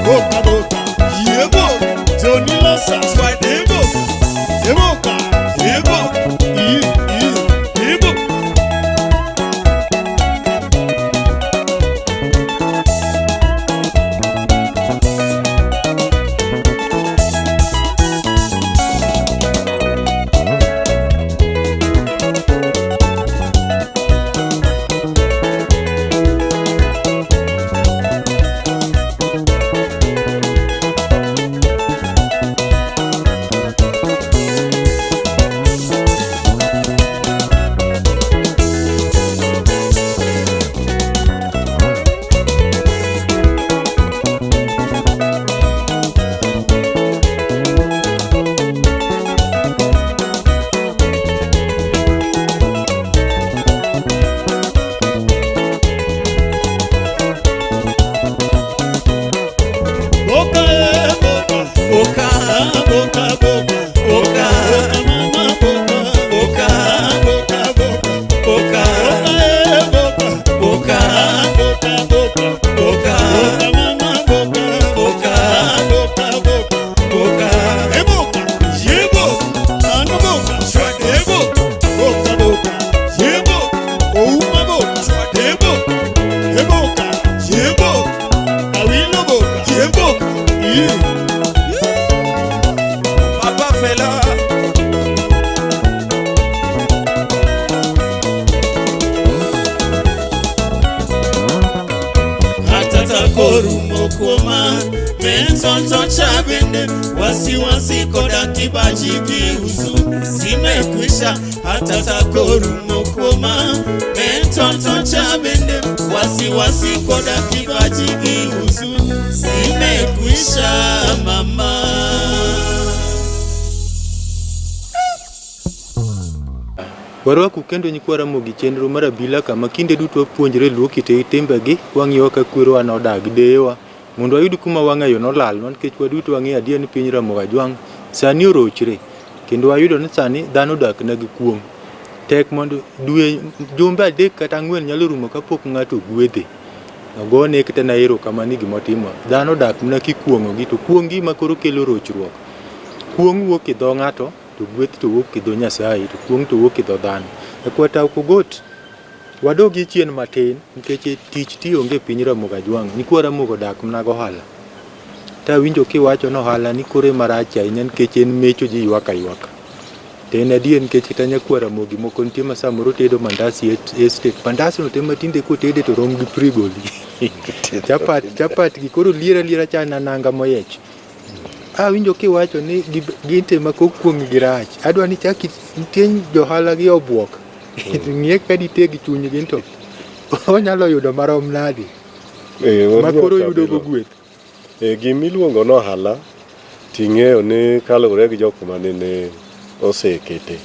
Boka, boka, yebo, Johnny Losa, Yebo, korumo kuoma mental torture bende wasiwasi koda kibaji gi huzuni zimekwisha hata takorumo kuoma mental torture bende wasiwasi koda kibaji gi huzuni zimekwisha mama. Warwaku kendo nyikwa Ramogi chenro mar abila kama kinde duto wapuonjre luo kit timbegi kwang'iyo kaka kwerewa nodak deyewa mondo wayud kuma wang'ayo nolalnwa nikech waduto wang'eyo adier ni piny Ramogi Ajwang' sani orochre kendo wayudo ni sani dhano odak na gi kuong'. Tek mondo dwe jumbe 3 kata 4 nyalo rumo kapok ng'ato ogwedhe. Ogone kata na erokamano ni gimotimo. Dhano odak mana kikuong'ogi to kuong' gima koro kelo rochruok. Kuong' wuok e dho ng'ato to gweth to wuok e dho Nyasaye to kuong' to wuok e dho dhano. Nyakwar Ogot, wadogi chien matin nikech tich ti onge e piny Ramogi Ajwang'. Nyikwa Ramogi odak mana gohala. Tawinjo kiwacho ni ohala ni koro ema rach ahinya nikech en mecho ji ywak aywaka. To en adier nikech kata nyakwar Ramogi moko nitie ma samoro tedo mandasi e estate. Mandas no te ma tinde kotede to rom gi prigoli. Chapat chapat gi koro liera liera chal na nanga moyiech. Awinjo kiwacho ni gin te ma kokuong' gi rach. Adwa ni chak nitie johala gi obuok. Ng'iye ka diteg chunygi to onyalo yudo marom nadi ma koro yudo go gweth. Gimiluongo ni ohala ting'eyo ni kaluwore gi jok manene osekete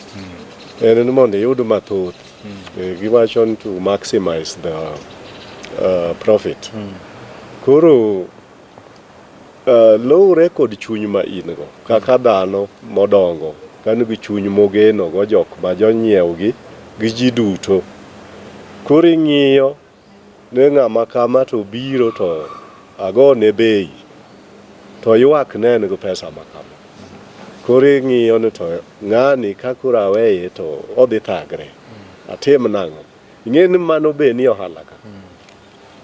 en ni mondo iyud mathoth. Giwacho ni to maximize the profit. Koro luwre kod chuny ma in go kaka dhano modongo ka nigi chuny mogeno go jok ma jonyiew gi gi ji duto. Koro ing'iyo ni ng'ama kama to biro to agone bei to ywak ne en gi pesa ma kama. Koro ing'iyo ni to ng'ani ka koro aweye to odhi thagre. Atim nang'o? Ing'e ni mano be ni ohala ka.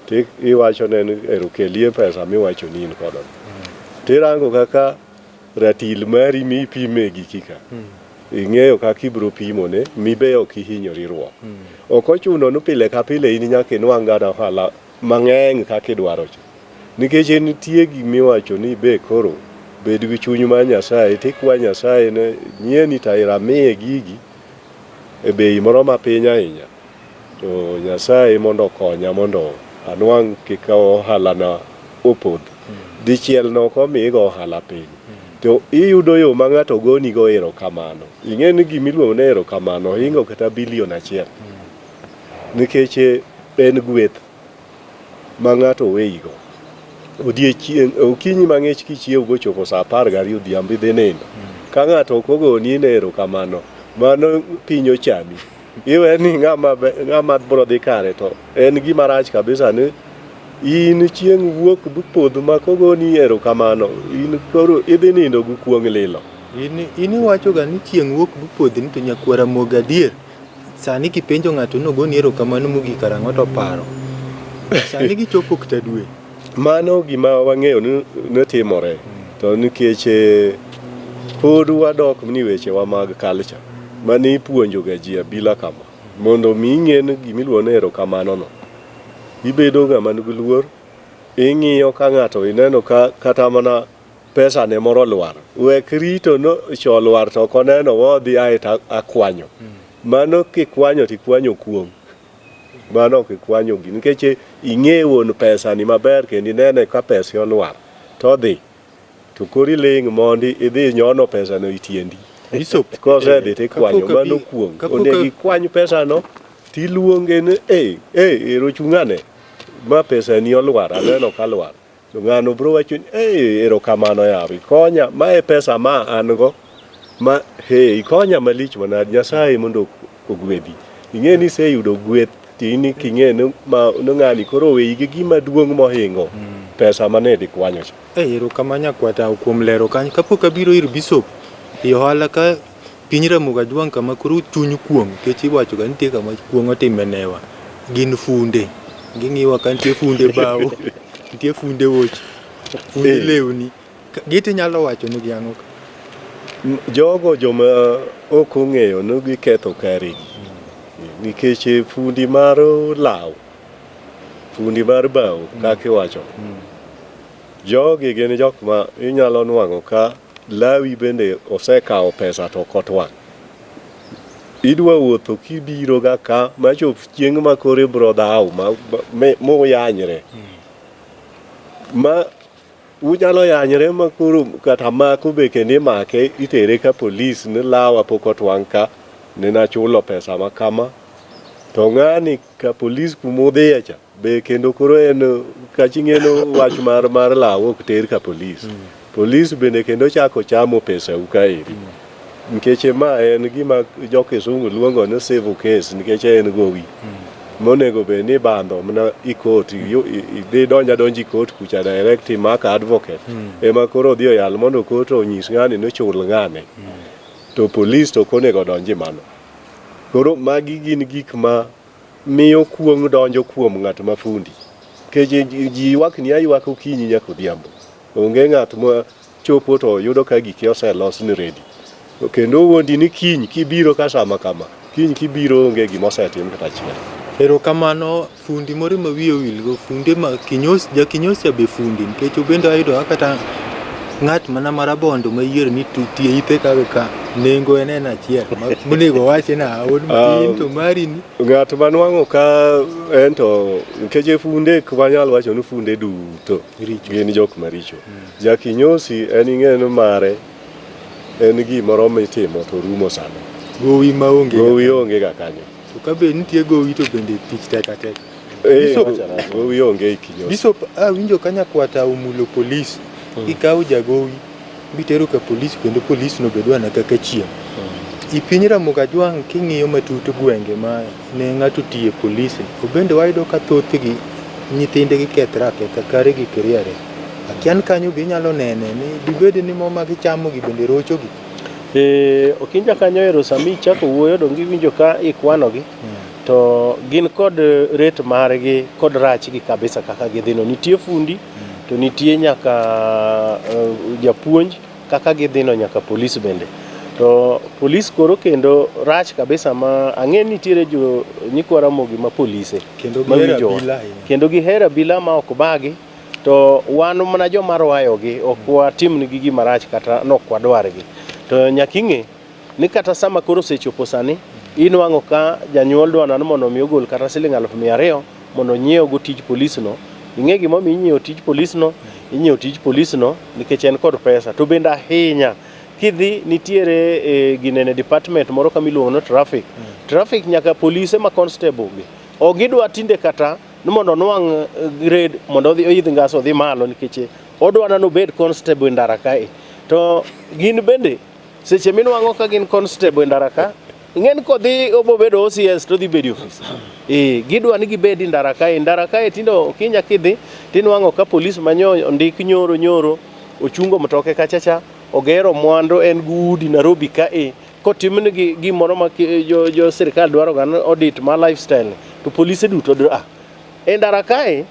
To iwacho ne ni ero kelie pesa miwacho ni in kodo. Tirango kaka ratil mari mipime giki ka. Ing'eyo kaka ibiro pimone mibe ok ihinyori ruok. Ok ochuno ni pile ka pile in nyaka inwang' ga ohala mang'eny kaka idwaro cha. Nikech nitie gimiwacho ni be koro bed gi chuny mar Nyasaye tikwa Nyasaye ni nyieni to amiye gigi e bei moro mapiny ahinya. To Nyasaye mondo okonya mondo anwang' kik ohala na opodh. Dichiel no ok omigo ohala piny. To iyudo yo ma ng'ato goni go erokamano. Ing'e ni gimiluongo ni erokamano ohingo kata bilion 1. Nikech en gweth ma ng'ato weyigo. Odiechieng' okinyi mang'ich kichiew bochopo saa 12 odhiambo idhi nindo. Ka ng'ato ok ogoni ni erokamano, mano piny ochami. Iwe ni ng'ama bro dhi kare to en gima rach kabisa ni in chieng' wuok podho ma kogoni erokamano in koro idhi nindo gi kuong' lilo. In iwacho ga ni chieng' wuok bupodhni to nyakwar Ramogi adier. Sani kipenjo ng'ato ni ogoni erokamano mogik karang'o to paro. Sani gichopo kata dwe. Mano gima wang'eyo ni timore to nikech pod wadok ni wechewa mag culture mane ipuonjo ga ji abila kama mondo mi ing'e ni gimiluongo ni erokamano no ibedo ng'ama nigi luor ing'iyo ka ng'ato ineno ka kata mana pesa ne moro lwar wek rito no cho lwar to ok oneno wodhi ae to akwanyo mano kikwanyo tikwanyo kuong' mano ok ikwanyo gi nikech ing'e wuon pesa ni maber kendo inene ka pesa olwar to odhi to koro iling' mondi idhi nyono pesa no itiendi Bishop, kosedhi tikwanyo kapok mano kuong' kapok onego ikwany pesa no tiluonge ni e e ero chung'ane ma pesa ni olwar aneno ka lwar to ng'ano bro wacho ni e erokamano yawa ikonya ma e pesa ma an go ma he ikonya malich manade Nyasaye mondo ogwedhi ing'e ni iseyudo gweth to in king'e ni ma ni ng'ani koro oweyi gi gima duong' mohingo pesa mane dikwanyo cha Erokamano nyakwata kuom lero kanyo. Kapok abiro ir Bishop e ohala ka piny Ramogi Ajwang' kama koro chuny kuong' nikech iwacho ga ni nitie kama kuong' otime newa. Gin funde. Ging'iwa ka nitie funde bao, nitie funde wuoche, funde lewni. Giti nyalo wacho nigi ang'o ka? Jogo joma ok ong'eyo ni giketho karegi nikech fundi mar law Fundi mar bao kaka iwacho. Jogi gin jok ma inyalo nwang'o ka lawi bende osekawo pesa to ok otwang'. Idwa wuotho kibiro ga ka machop chieng' ma koro ibro dhaw muyanyre. Ma unyalo yanyre ma koro kata mako be kendo imake itere ka polis ni lawa pok otwang' ka ne nachulo pesa ma kama. To ng'ani ka polis kumudhiye cha be kendo koro en kaching'eno wach mar mar law ok ter ka polis. Polis bende kendo chako chamo pesau kaeri. Nikech ma en gima jo kisungu luongo ni civil case nikech en gowi. Monego bed ni ibandho mana i court, idhi donj adonja i court kucha direct imako advocate. Ema koro odhi oyal mondo court onyis ng'ani ni ochul ng'ane. To polis to ok onego odonj e mano. Koro magi gin gik ma miyo kuong' donjo kuom ng'at ma fundi. Nikech ji ywak ni aywak okinyi nyaka odhiambo. Onge ng'at ma chopo to yudo ka gike oselos ni ready. Kendo owuondi ni kiny kibiro ka sama kama, kiny kibiro onge gima osetim kata achiel. Erokamano fundi moro ma wiye owilgo, funde ma kinyosi, jakinyosi be fundi nikech obende ayudo ka kata ng'at mana marabondo ma yier ni tie ithe ka gi ka nengo en en achiel monego owachi na wuod matin to mari ni Ng'at ma nwang'o ka en to nikech funde ok wanyal wacho ni funde duto Richo. gin jok maricho. Jakinyosi en ing'e ni mare en gimoro mitimo to rumo sano. Gowi maonge. Gowi onge ga kanyo. To ka be nitie gowi to bende tich tek atek. Eh, Bishop- gowi onge e kinyosi. Bishop awinjo ka nyakwata omulo polis. Ikawo jagowi bitero ka polis kendo polis no be dwana kaka chieng'. I piny Ramogi Ajwang' king'iyo matut gwenge ma ne ng'ato tiye polis, obende wayudo ka thothgi nyithindgi kethre aketha karegi kiriere. Akia ni kanyo be inyalo nene ni dibed ni mo ma gichamo gi bende rochogi. Okinja kanyo ero sama ichako wuoyo donge iwinjo ka ikwanogi to gin kod rate margi kod rachgi kabisa kaka gidhino. Nitie fundi to nitie nyaka japuonj kaka gidhino nyaka polis bende. To polis koro kendo rach kabisa ma ang'e ni nitiere jo nyikwa Ramogi ma polise Kendo gihero mawinjowa. abila ahinya. Kendo gihero abila ma ok bagi to wan mana joma rwayogi ok watimnigi gima rach kata nok wadwargi. To nyaka ing'e ni kata sama koro osechopo sani inwang'o ka janyuol dwa ni mondo mi ogol kata siling 200,000 mondo onyiew go tij polis no. Ing'e gimomiyo inyiewo tij polis no? Inyiewo tij polis no nikech en kod pesa. To bende ahinya kidhi nitiere ginene department moro kama iluongo ni traffic. Traffic nyaka polise ma constable gi. Ok gidwa tinde kata ni mondo onwang' grade mondo odhi oidh ngas odhi malo nikech odwa ni obed constable e ndara kae. To gin bende seche minwang'o ka gin constable e ndara ka, ing'e ni kodhi obo bedo OCS to odhi bedo e ofis. Gidwa ni gibed e ndara kae. Ndara kae tinde okinya kidhi tinwang'o ka polis manyo ondik nyoro nyoro ochungo mtoke kacha cha ogero mwandu en gi udi Nairobi kae kotimnegi gimoro ma jo sirikal dwaro ga ni audit ma lifestyle to polise duto e ndara kae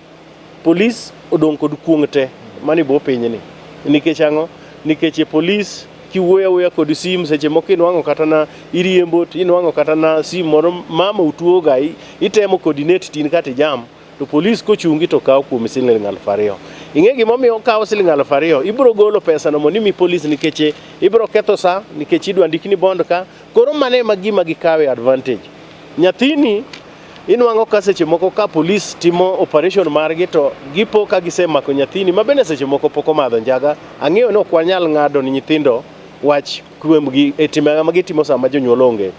polis odong' kod kuong' te mani bwo pinyni. Nikech ang'o? Nikech e polis kiwuoyo awuoya kod sim seche moko inwang'o kata na iriembo to inwang'o kata na sim moro mama otuo ga itemo coordinate tin kata ijam to polis kochungi to kawo kuomi siling 2,000. Ing'e gimomiyo okawo siling 2,000? Ibiro golo pesa no mondo imi polis nikech ibiro ketho sa nikech idwa ndikni bond ka. Koro mano ema gima gikawe advantage. Nyathini inwang'o ka seche moko ka polis timo operation margi to gipo ka gisemako nyathini ma bende seche moko pok omadho njaga. Ang'eyo ni ok wanyal ng'ado ni nyithindo wach kuomgi e time ma gitimo sama jonyuol onge.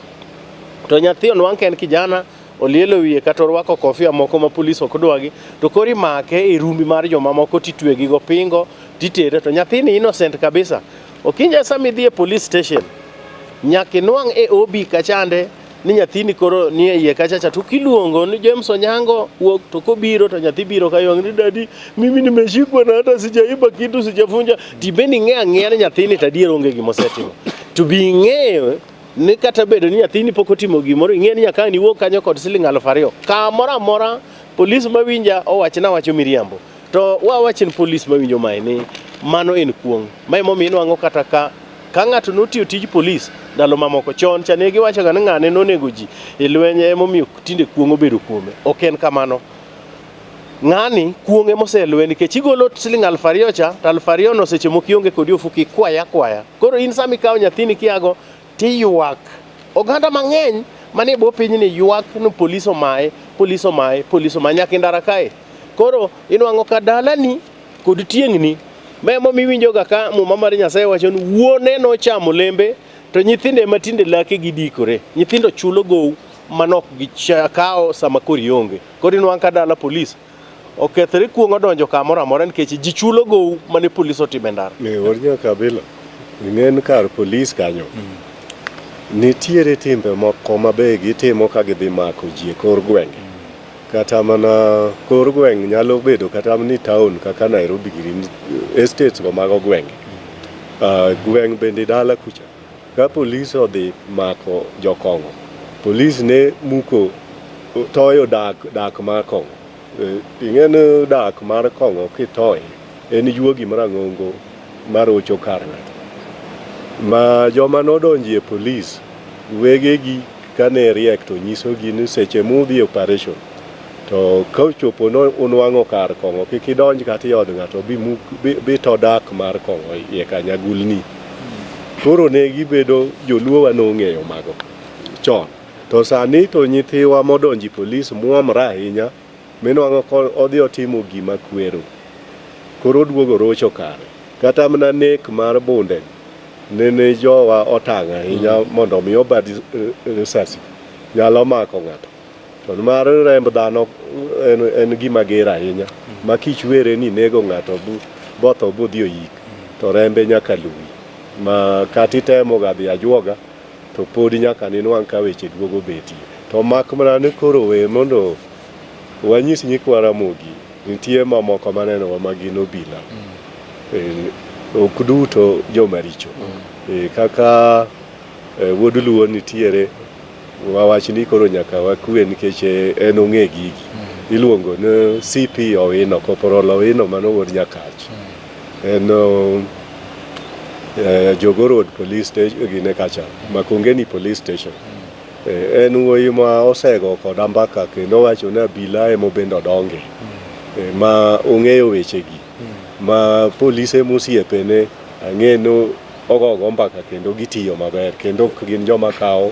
To nyathi onwang' ka en kijana olielo wiye kata orwako kofia moko ma polis ok dwagi to koro imake e rumbi mar jomamoko titwe gi gopingo titere to nyathini innocent kabisa. Okinja sama idhi e police station nyaka inwang' e OB kachande ni nyathini koro ni e iye kacha cha to kiluongo ni James Onyango wuok to kobiro to nyathi biro kaywak ni dadi mimi nimeshikwa na hata sijaiba kitu sijavunja. Tibende ing'eyo ang'eya ni nyathini to adier onge gima osetimo. To be ing'eyo ni kata bedo ni nyathini pok otimo gimoro ing'eyo ni nyaka ang' iwuog kanyo kod siling 2,000. Kamoro amora polis mawinja owach na wacho miriambo. To wawach ni polis mawinjo mae ni mano en kuong'. Mae momiyo inwang'o kata ka ng'ato notiyo tij polis ndalo mamoko chon cha ne giwacho ga ni ng'ane nonego ji e lweny emomiyo tinde kuong' obedo kuome. Ok en kamano. Ng'ani kuong' ema oseluwe nikech igolo siling 2000 cha to 2000 no seche moko ionge kodi e ofuko ikwaye akwaya. Koro in sama ikawo nyathini kiago tiywak. Oganda mang'eny manie bwo pinyni ywak ni polis omaye, polis omaye, polis omaye nyaka e ndara kae. Koro inwang'o ka dalani kod tieng'ni ma emomiyo iwinjoga ka muma mar Nyasaye wacho ni wuone nochamo olembe to nyithindo ema tinde lake gidikore. Nyithindo chulo gow manok gikawo sama koro ionge. Koro inwang' ka dala polis okethore kuong' odonjo kamoro amora nikech ji chulo gow mane polis otimo e ndara. Ne wuod Nyakabila, ing'en kar polis kanyo nitiere timbe moko ma be gitimo ka gidhi mako ji e kor gwenge. Kata mana kor gweng' nyalo bedo kata ni town kaka Nairobi giri estates go mago gwenge. Gweng' bende dala kucha ka polis odhi mako jokong'o, polis ne muko toyo dak dak mar kong'o. Ing'e ni dak mar kong'o kitoye en juogi marang'ongo marocho kar ng'ato. Ma joma nodonjo e polis wegegi kane riek to nyisogi ni seche mudhi e operation to kochopo no unwang'o kar kong'o kik idonj kata i od ng'ato bi, bi, bi to dak mar kong'o iye kanyo agulni. Koro ne gibedo joluowa nong'eyo mago chon. To sani to nyithiwa modonjo e polis muomre ahinya minwang'o ko odhi otimo gima kwero. Koro oduogo rocho kare. Kata mana nek mar bunde nene jowa otang' ahinya mondo mi obad risasi nyalo mako ng'ato. To mar remb dhano en gima ger ahinya ma kichwere ni nego ng'ato botho bodhi oyik to rembe nyaka luwi. Ma kata itemo ga dhi ajuoga to pod nyaka ninwang' ka weche duogo betie. To mak mana ni koro we mondo wanyis nyikwa Ramogi nitie mamoko manenowa ma gin obila. Ok duto joma richo. Kaka wuod Luo nitiere wawach ni koro nyaka wakwe nikech en ong'e gigi. Iluongo ni CP Owino, Corporal Owino mano wuod Nyakach. En Jogoo Road Police Station gine kacha, Makongeni Police Station. En wuoyi ma osego koda mbaka kendo owacho ni abila ema bende odonge. Ma ong'eyo wechegi. Ma polise mosiepene ang'e ni ogogo mbaka kendo gitiyo maber kendo ok gin joma kawo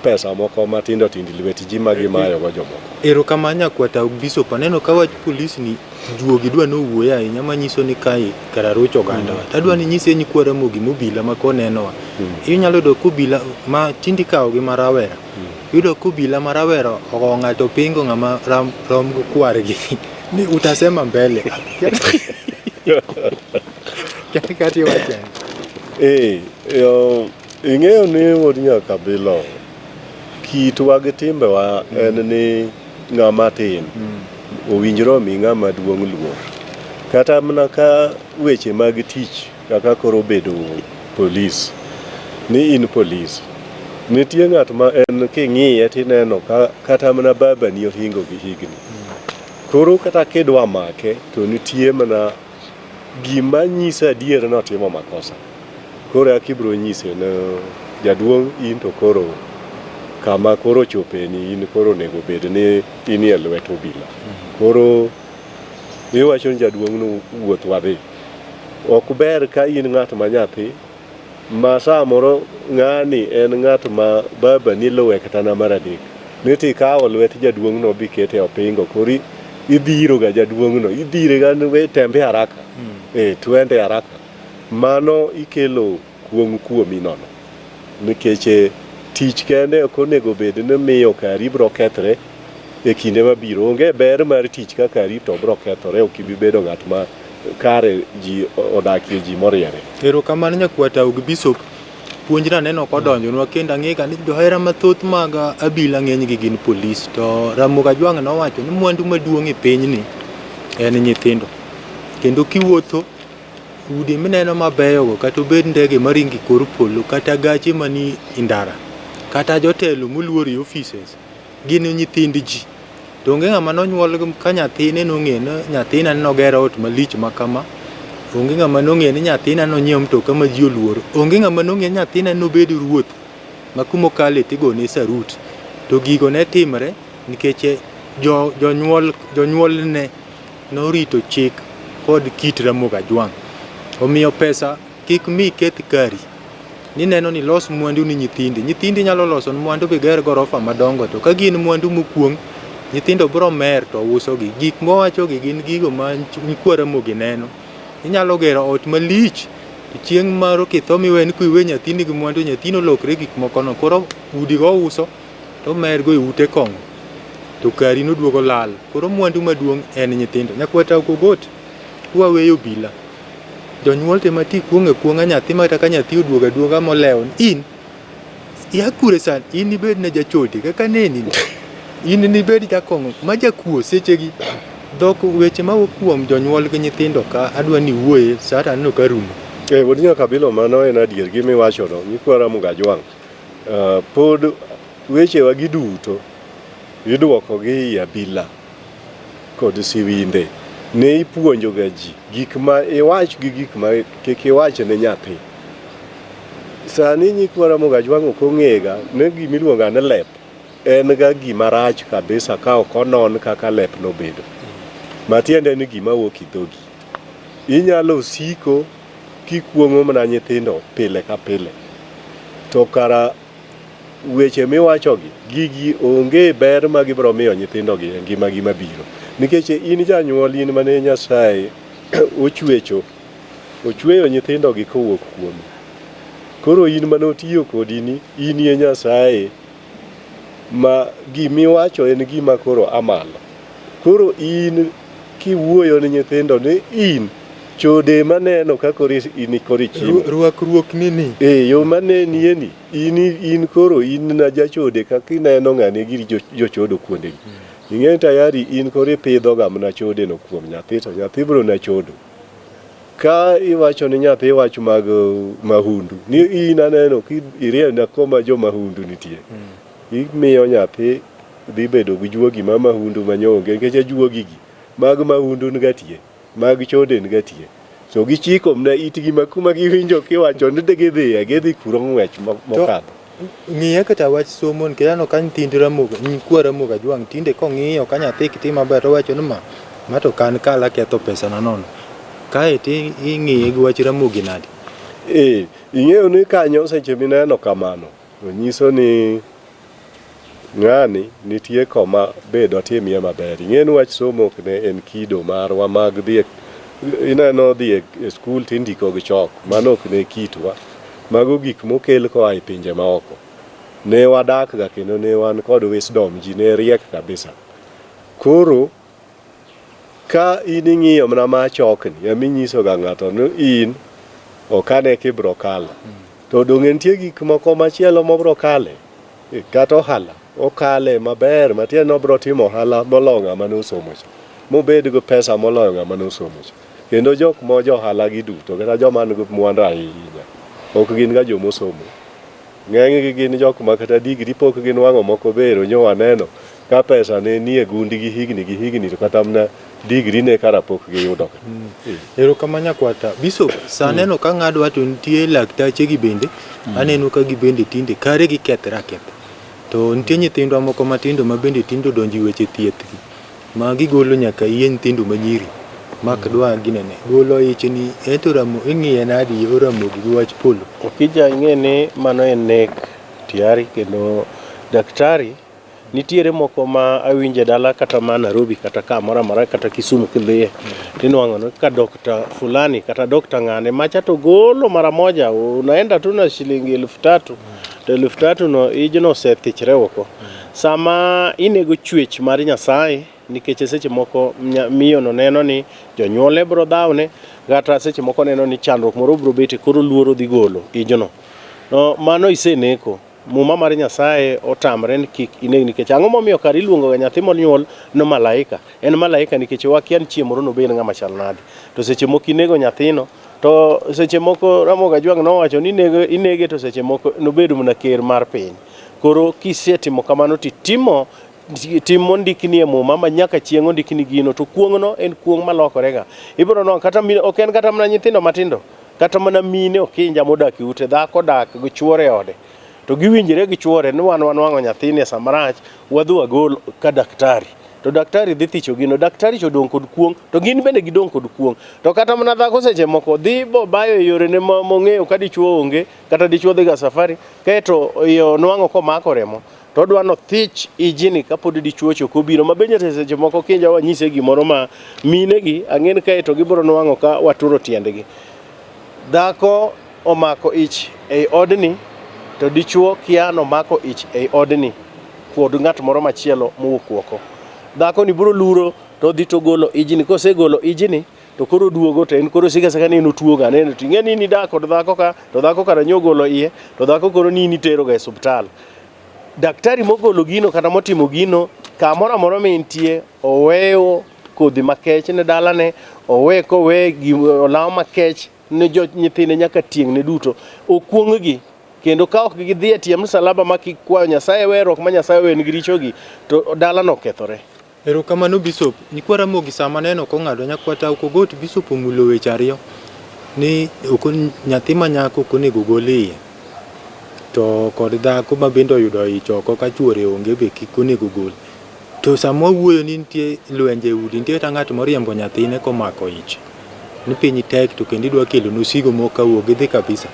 pesa moko matindo tindo e lwet ji ma gimayo go jomoko. Erokamano nyakwata Bishop, aneno ka wach polis ni juogi dwa nowuoye ahinya manyiso ni kae kara rocho ogandawa. To adwa ni nyise nyikwa Ramogi mobila ma konenowa. Inyalo yudo kobila ma tinde ikawo gi marawera. Iyudo kobila ma rawera ogo ng'ato pingo ng'ama rom gi kwargi ni utasema mbele. Kati iwacho. Ing'eyo ni wuod Nyakabilo kitwa gi timbewa en ni ng'ama tin owinjore omi ng'ama duong' luor. Kata mana ka weche mag tich kaka koro bedo polis, ni in polis, nitie ng'at ma en king'iye tineno ka kata mana babani ohingo gi higni. Koro kata kidwa make to nitie mana gima nyiso adier ni otimo makosa. Koro eka ibiro nyise ni jaduong' in to koro kama koro ochopeni in koro onego bed ni inie lwet obila. Koro iwacho ni jaduong' no wuoth wadhi. Ok ber ka in ng'at ma nyathi ma samoro ng'ani en ng'at ma babani luwe kata na mar adek. Ni tikawo lwet jaduong' no bikete e opingo koro idhiro ga jaduong' no idhire ga ni we tembe haraka. Twende haraka. Mano ikelo kuong' kuomi nono. Nikech tich kende ok onego bed ni miyo kari biro kethre e kinde mabiro. Onge ber mar tich ka kari to biro kethore ok ibi bedo ng'at ma kare ji odakie ji moriere. Erokamano nyakwata og Bishop. Puonjna aneno kodonjonwa kendo ang'e ga ni johera mathoth mag abila ng'enygi gin polis to Ramogi Ajwang' nowacho ni mwandu maduong' e pinyni en nyithindo. Kendo kiwuotho udi mineno mabeyogo kata obed ndege maringo e kor polo kata gache mani e ndara kata jotelo moluor e offices gin nyithind ji. To onge ng'ama nonyuol ka nyathine nong'e ni nyathina noger ot malich ma kama. Onge ng'ama nong'e ni nyathina nonyiew mtoka ma ji oluoro. Onge ng'ama nong'e ni nyathina nobed ruoth ma kumokale tigone sarut. To gigo ne timre nikech jonyuol jonyuolne norito chik kod kit Ramogi Ajwang'. Omiyo pesa kik mi keth kari. Nineno ni los mwandu ni nyithindi. Nyithindi nyalo loso mwandu biger gorofa madongo to ka gin mwandu mokuong' nyithindo biro mer to usogi. Gik mowachogi gin gigo ma nyikwa Ramogi neno. Inyalo gero ot malich to chieng' moro kitho miwe ni kiwe nyathini gi mwandu nyathini olokre gik moko no. Koro udigo ouso to omergo e ute kong'o to kari noduogo lal. Koro mwandu maduong' en nyithindo. Nyakwar Ogot waweyo obila. Jonyuol te mati kuong'o akuong'a nyathi makata ka nyathi oduogo aduoga molewo ni in ia kure sani in ibed ne jachode kaka neni ni. In nibed jakong'o ma jakuo sechegi dhok weche mawuok kuom jonyuol gi nyithindo ka adwa ni iwuoye sa to aneno ka rumo. Eh, wuod Nyakabilo mano en adier gima iwachono nyikwa Ramogi Ajwang'. Pod wechewa gi duto iduoko gi ei abila kod siwinde. Ne ipuonjo ga ji gik ma iwach gi gik ma kik iwach ne nyathi. Sani nyikwa Ramogi Ajwang' ok ong'ega ni gima iluongo ni lep en ga gima rach kabisa ka ok onon kaka lep nobedo. Matiende ni gima wuok e dhogi. Inyalo siko kikuong'o mana nyithindo pile ka pile. To kara weche miwachogi, gigi onge ber ma gibiro miyo nyithindogi e ngimagi mabiro. Nikech in janyuol in mane Nyasaye ochwecho, ochweyo nyithindogi kowuok kuomi. Koro in mane otiyo kodi ni, in e Nyasaye ma gimiwacho en gima koro amalo. Koro in kiwuoyo ni nyithindo ni in chode maneno ka koro in koro ichiemo. Rwakruok ni ni. E yo manenie ni in in koro in na jachode kaka ineno ng'ani giri jochodo kuondegi. Ing'e tayari in koro ipidho ga mana chode no kuom nyathi to nyathi biro na chodo. Ka iwacho ni nyathi wach mag mahundu ni in aneno ki irienda koma jo mahundu nitie. Imiyo nyathi dhi bedo gi juogi ma mahundu ma nyonge nikech juogi gi mag mahundu ni gatie mag chode ni gatie. So gichiko mna itgi ma kuma giwinjo kiwacho ni gidhiye gidhi kuro ng'wech mokadho. Ng'iye kata wach somo nikech aneno ka nyithind Ramogi, nyikwa Ramogi Ajwang' tinde kong'iyo ka nyathi ok tim maber to owacho ni ma, ma to kan kala ketho pesana nono. Kae to ing'iye gi wach Ramogi nade? Ee, ing'eyo ni kanyo seche mineno kamano, to nyiso ni ng'ani nitie koma be dotimie maber. Ing'e ni wach somo ok ne en kido marwa mag dhi ineno dhi e skul tindiko gi chok, mano ok ne kitwa. Mago gik mokel koa e pinje maoko. Ne wadak ga kendo ne wan kod wisdom, ji ne riek kabisa. Koro ka in ing'iyo mana ma chokni, ema inyiso ga ng'ato ni in ok ane kibro kalo. To donge nitie gik moko machielo mobro kale? Kata ohala, okale maber matiende ni obro timo ohala moloyo ng'ama nosomo cha. Mobed gi pesa moloyo ng'ama nosomo cha. Kendo jok ma jo ohala gi duto kata joma nigi mwandu ahinya ok gin ga jomosomo. Ng'enygi gin jok ma kata digri pok ginwang'o moko be ero nyo waneno ka pesa ne nie gundgi higni gi higni to kata mana digri ne kara pok giyudo ka. Erokamano nyakwata. Bishop, sa neno ka ng'adwa to nitie laktache gi bende, aneno ka gibende tinde kare gikethre aketha. To nitie nyithindwa moko matindo ma bende tinde odonjo e weche thieth gi, ma gigolo nyaka iye nyithindo manyiri mak dwa ginene. Golo ich ni ento ramo ing'iye nadi yor Ramogi gi wach polo? Okija ing'e ni mano en nek tiari kendo daktari nitiere moko ma awinje dala kata ma Nairobi kata kamoro amora kata Kisumu kidhiye tinwang'o ni ka dokta fulani kata dokta ng'ane macha to golo mara moja unaenda tu na shilingi 3000 to 3000 no ijno osethichre oko. Sama inego chwech mar Nyasaye nikech seche moko miyo no neno ni jonyuolne bro dhawne kata seche moko neno ni chandruok moro bro bete koro luoro dhi golo ijno. No, mano iseneko. Muma mar Nyasaye otamre ni kik ineg nikech ang'o momiyo kar iluongo ga nyathi monyuol no malaika? En malaika nikech wakia ni chieng' moro nobed ng'ama chal nade. To seche moko inego nyathino to seche moko Ramogi Ajwang' nowacho ni inege to seche moko nobed mana ker mar piny. Koro kisetimo kamano titimo tim mondikni e muma ma nyaka chieng' ondikni gino to kuong'no en kuong' malokore ga. Ibiro nwang'o kata ok en kata mana nyithindo matindo kata mana mine okinja modak e ute dhako dak gi chuore e ode to giwinjre gi chuore ni wan wanwang'o nyathini e sama rach wadhi wagol ka daktari. To daktari dhi thicho gino, daktari cha odong' kod kuong', to gin bende gidong' kod kuong'. To kata mana dhako seche moko dhi bobayo e yorene mong'eyo ka dichuo onge, kata dichuo dhiga safari, kaeto iye onwang'o komako remo. To odwa nothich ijni kapod dichuo cha ok obiro. Ma bende seche moko kinja wanyise gimoro ma minegi ang'en kaeto gibiro nwang'o ka waturo tiendgi. Dhako omako ich ei odni to dichuo kia nomako ich ei odni kod ng'at moro machielo mowuok oko. Dhako ni biro luro to odhi to ogolo ijni, kosegolo ijni to koro oduogo to en koro sika sika ni en otuo ga neno to ing'e ni nidak kod dhako ka to dhako kara nyogolo iye to dhako koro ni nitero ga e osiptal. Daktari mogolo gino kata motimo gino kamoro amora ma entie oweyo kodhi makech ne dalane, owe kowe olaw makech ne jo nyithinde nyaka tieng'ne duto. Okuong'gi kendo ka ok gidhi e tie msalaba ma kikwayo Nyasaye weruok ma Nyasaye owenigi richogi to dalano okethore. Erokamano Bishop. Nyikwa Ramogi sama neno kong'ado nyakwata ok ogot Bishop omulo weche ariyo ni ok nyathi ma nyako ok onego gol iye to kod dhako ma bende oyudo ich oko ka chuore onge be kik onego gol. To sama wawuoyo ni nitie lwenje e udi, nitie kata ng'at moriembo nyathine komako ich ni piny tek to kendo idwa kelo nosigo mok kawuok gidhi kabisa.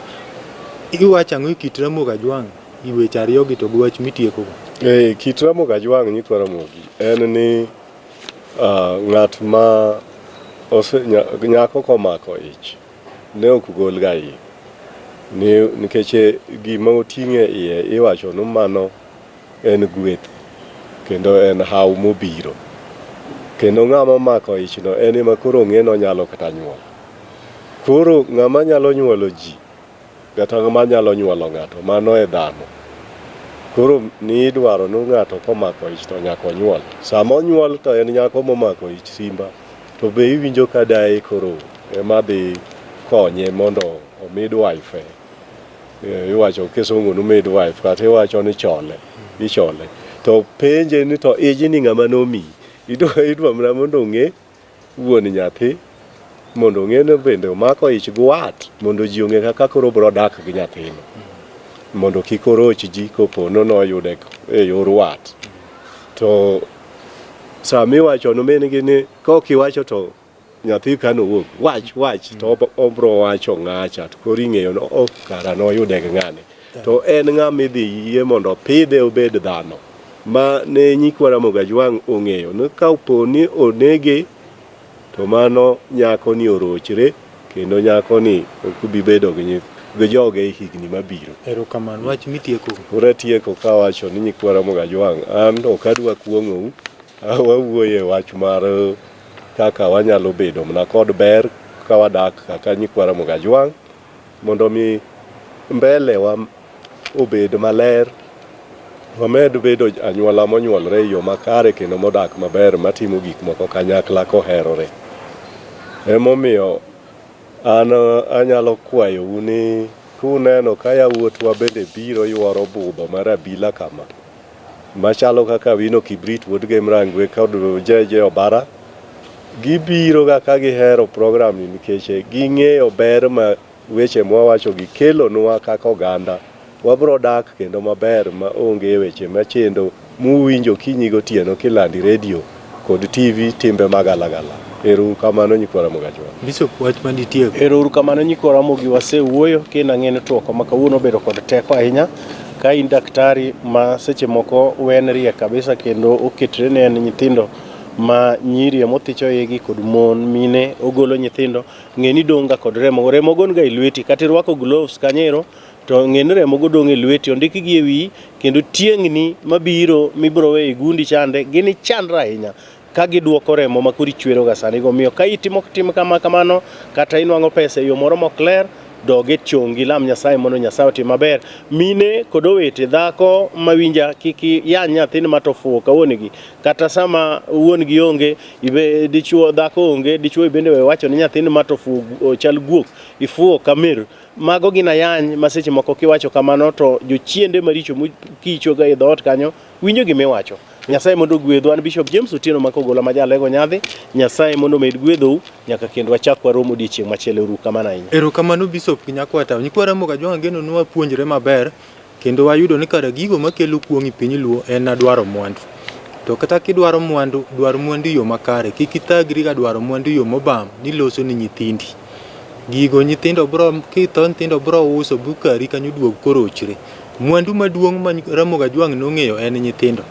Iwacho ang'o e kit Ramogi Ajwang' i weche ariyogi to gi wach mitiekogo? Eh, kit Ramogi Ajwang' nyikwa Ramogi en ni uh, ng'at ma ose, nyako komako ich ne ok gol ga iye ni, nikech gima oting'e iye iwacho ni mano en gweth kendo en haw mobiro kendo ng'ama omako ichno en ema koro ong'e ni onyalo kata nyuol. Koro ng'ama nyalo nyuolo ji kata ng'ama nyalo nyuolo ng'ato mano e dhano. Koro ni idwaro ni ng'ato komako ich to nyaka onyuol. Sama onyuol to en nyako momako ich simba to be iwinjo ka daye koro ema dhi konye mondo o midwife. Iwacho kisungu ni midwife kata iwacho ni chole, ichole. To penje ni to ijni ng'ama nomiyi. Idwa idwa mana mondo ong'e wuon nyathi mondo ong'e ni bende omako ich gi wat mondo ji ong'e kaka koro obiro dak gi nyathino. Mondo kik oroch ji kopo ni noyude e yor wat. To sama iwacho ne min gi ni kok iwacho to nyathi ka nowuok wach wach to obro wacho ng'acha to koro ing'eyo ni oh kara noyude gi ng'ani. To en ng'ama idhi yie mondo opidhe obed dhano ma ne nyikwa Ramogi Ajwang' ong'eyo ni ka opo ni onege to mano nyako ni orochre kendo nyako ni ok bi bedo gi gi joge e higni mabiro. Erokamano, wach mitieko. Koro atieko kawacho ni nyikwa Ramogi Ajwang' an ok adwa kuong'ou wawuoyo e wach mar kaka wanyalo bedo mana kod ber ka wadak kaka nyikwa Ramogi Ajwang' mondo mi mbele wa obed maler, wamed bedo anyuola monyuolre e yo makare kendo modak maber matimo gik moko kanyakla koherore. Emomiyo an anyalo kwayou ni kuneno ka yawuotwa bende biro yuoro budho mar abila kama, machalo kaka Wino Kibrit wuod Gem Rangwe kod JJ Obara, gibiro ga ka gihero program ni nikech ging'eyo ber ma weche mwawacho gi kelonwa kaka oganda. Wabro dak kendo maber ma onge weche machendo muwinjo kinyi gotieno kilandi redio kod TV timbe magalagala. Ero uru kamano nyikwa Ramogi Ajwang'. Bishop wach manitieko. Ero uru kamano nyikwa Ramogi wasewuoyo kendo ang'e ni twak ma kawuono obedo kod teko ahinya. Ka in daktari ma seche moko wen riek kabisa kendo oketre ne en nyithindo ma nyiri ema othicho igi kod mon mine ogolo nyithindo ng'e ni dong' ga kod remo remo gon ga e lweti kata irwako gloves kanyo ero to ng'e ni remo go dong' e lweti ondikgi e wiyi kendo tieng'ni mabiro mibiro weyo e gundi chande gini chandre ahinya ka giduoko remo ma koro ichwero ga sani go. Omiyo ka itimo tim kama kamano kata inwang'o pesa e yo moro mok ler, dog e chongi lam Nyasaye mondo Nyasaye otim maber. Mine kod owete, dhako mawinja kik iyany nyathini ma to ofuwo kawuonegi. Kata sama wuon gi onge, ibe dichuo dhako onge, dichuo bende we wacho ni nyathini ma to ofuwo ochal guok, ifuwo ka meru. Mago gin ayany ma seche moko kiwacho kamano to jochiende maricho mokichoga e dhoot kanyo winjo gima iwacho. Nyasaye mondo ogwedhu. An Bishop James Otieno Makogola ma jalego nyadhi. Nyasaye mondo omed gwedhou nyaka kendo wachak warom odiechieng' machielo. Ero kamano ahinya. Erokamano Bishop gi Nyakwata. Nyikwa Ramogi Ajwang' ageno ni wapuonjre maber kendo wayudo ni kara gigo makelo kuong' e piny Luo en na dwaro mwandu. To kata kidwaro mwandu, dwar mwandu e yo makare. Kik ithagri ka dwaro mwandu e yo mobam niloso ni nyithindi. Gigo nyithindo bro kitho nyithindo bro uso bukari kanyo duog korochre. Mwandu maduong' ma Ramogi Ajwang' nong'eyo en nyithindo.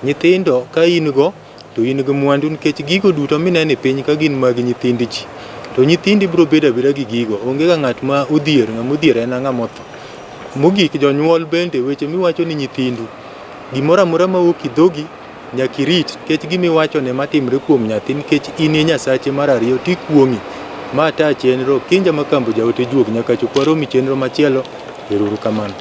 Nyithindo ka in go to in gi mwandu nikech gigo duto mineno e piny ka gin mag nyithind ji. To nyithindi bro bedo abeda gi gigo. Onge ga ng'at ma odhier, ng'ama odhier en ng'ama otho. Mogik jonyuol bende weche miwacho ni nyithindu gimoro amora mawuok e dhogi nyaka irit nikech gima iwachono ema timre kuom nyathi nikech in e Nyasache mar ariyo tikuong'i. Ma taa chenro Kinja Makambo jaote juok nyaka chop warom e chenro machielo. Ero uru kamano.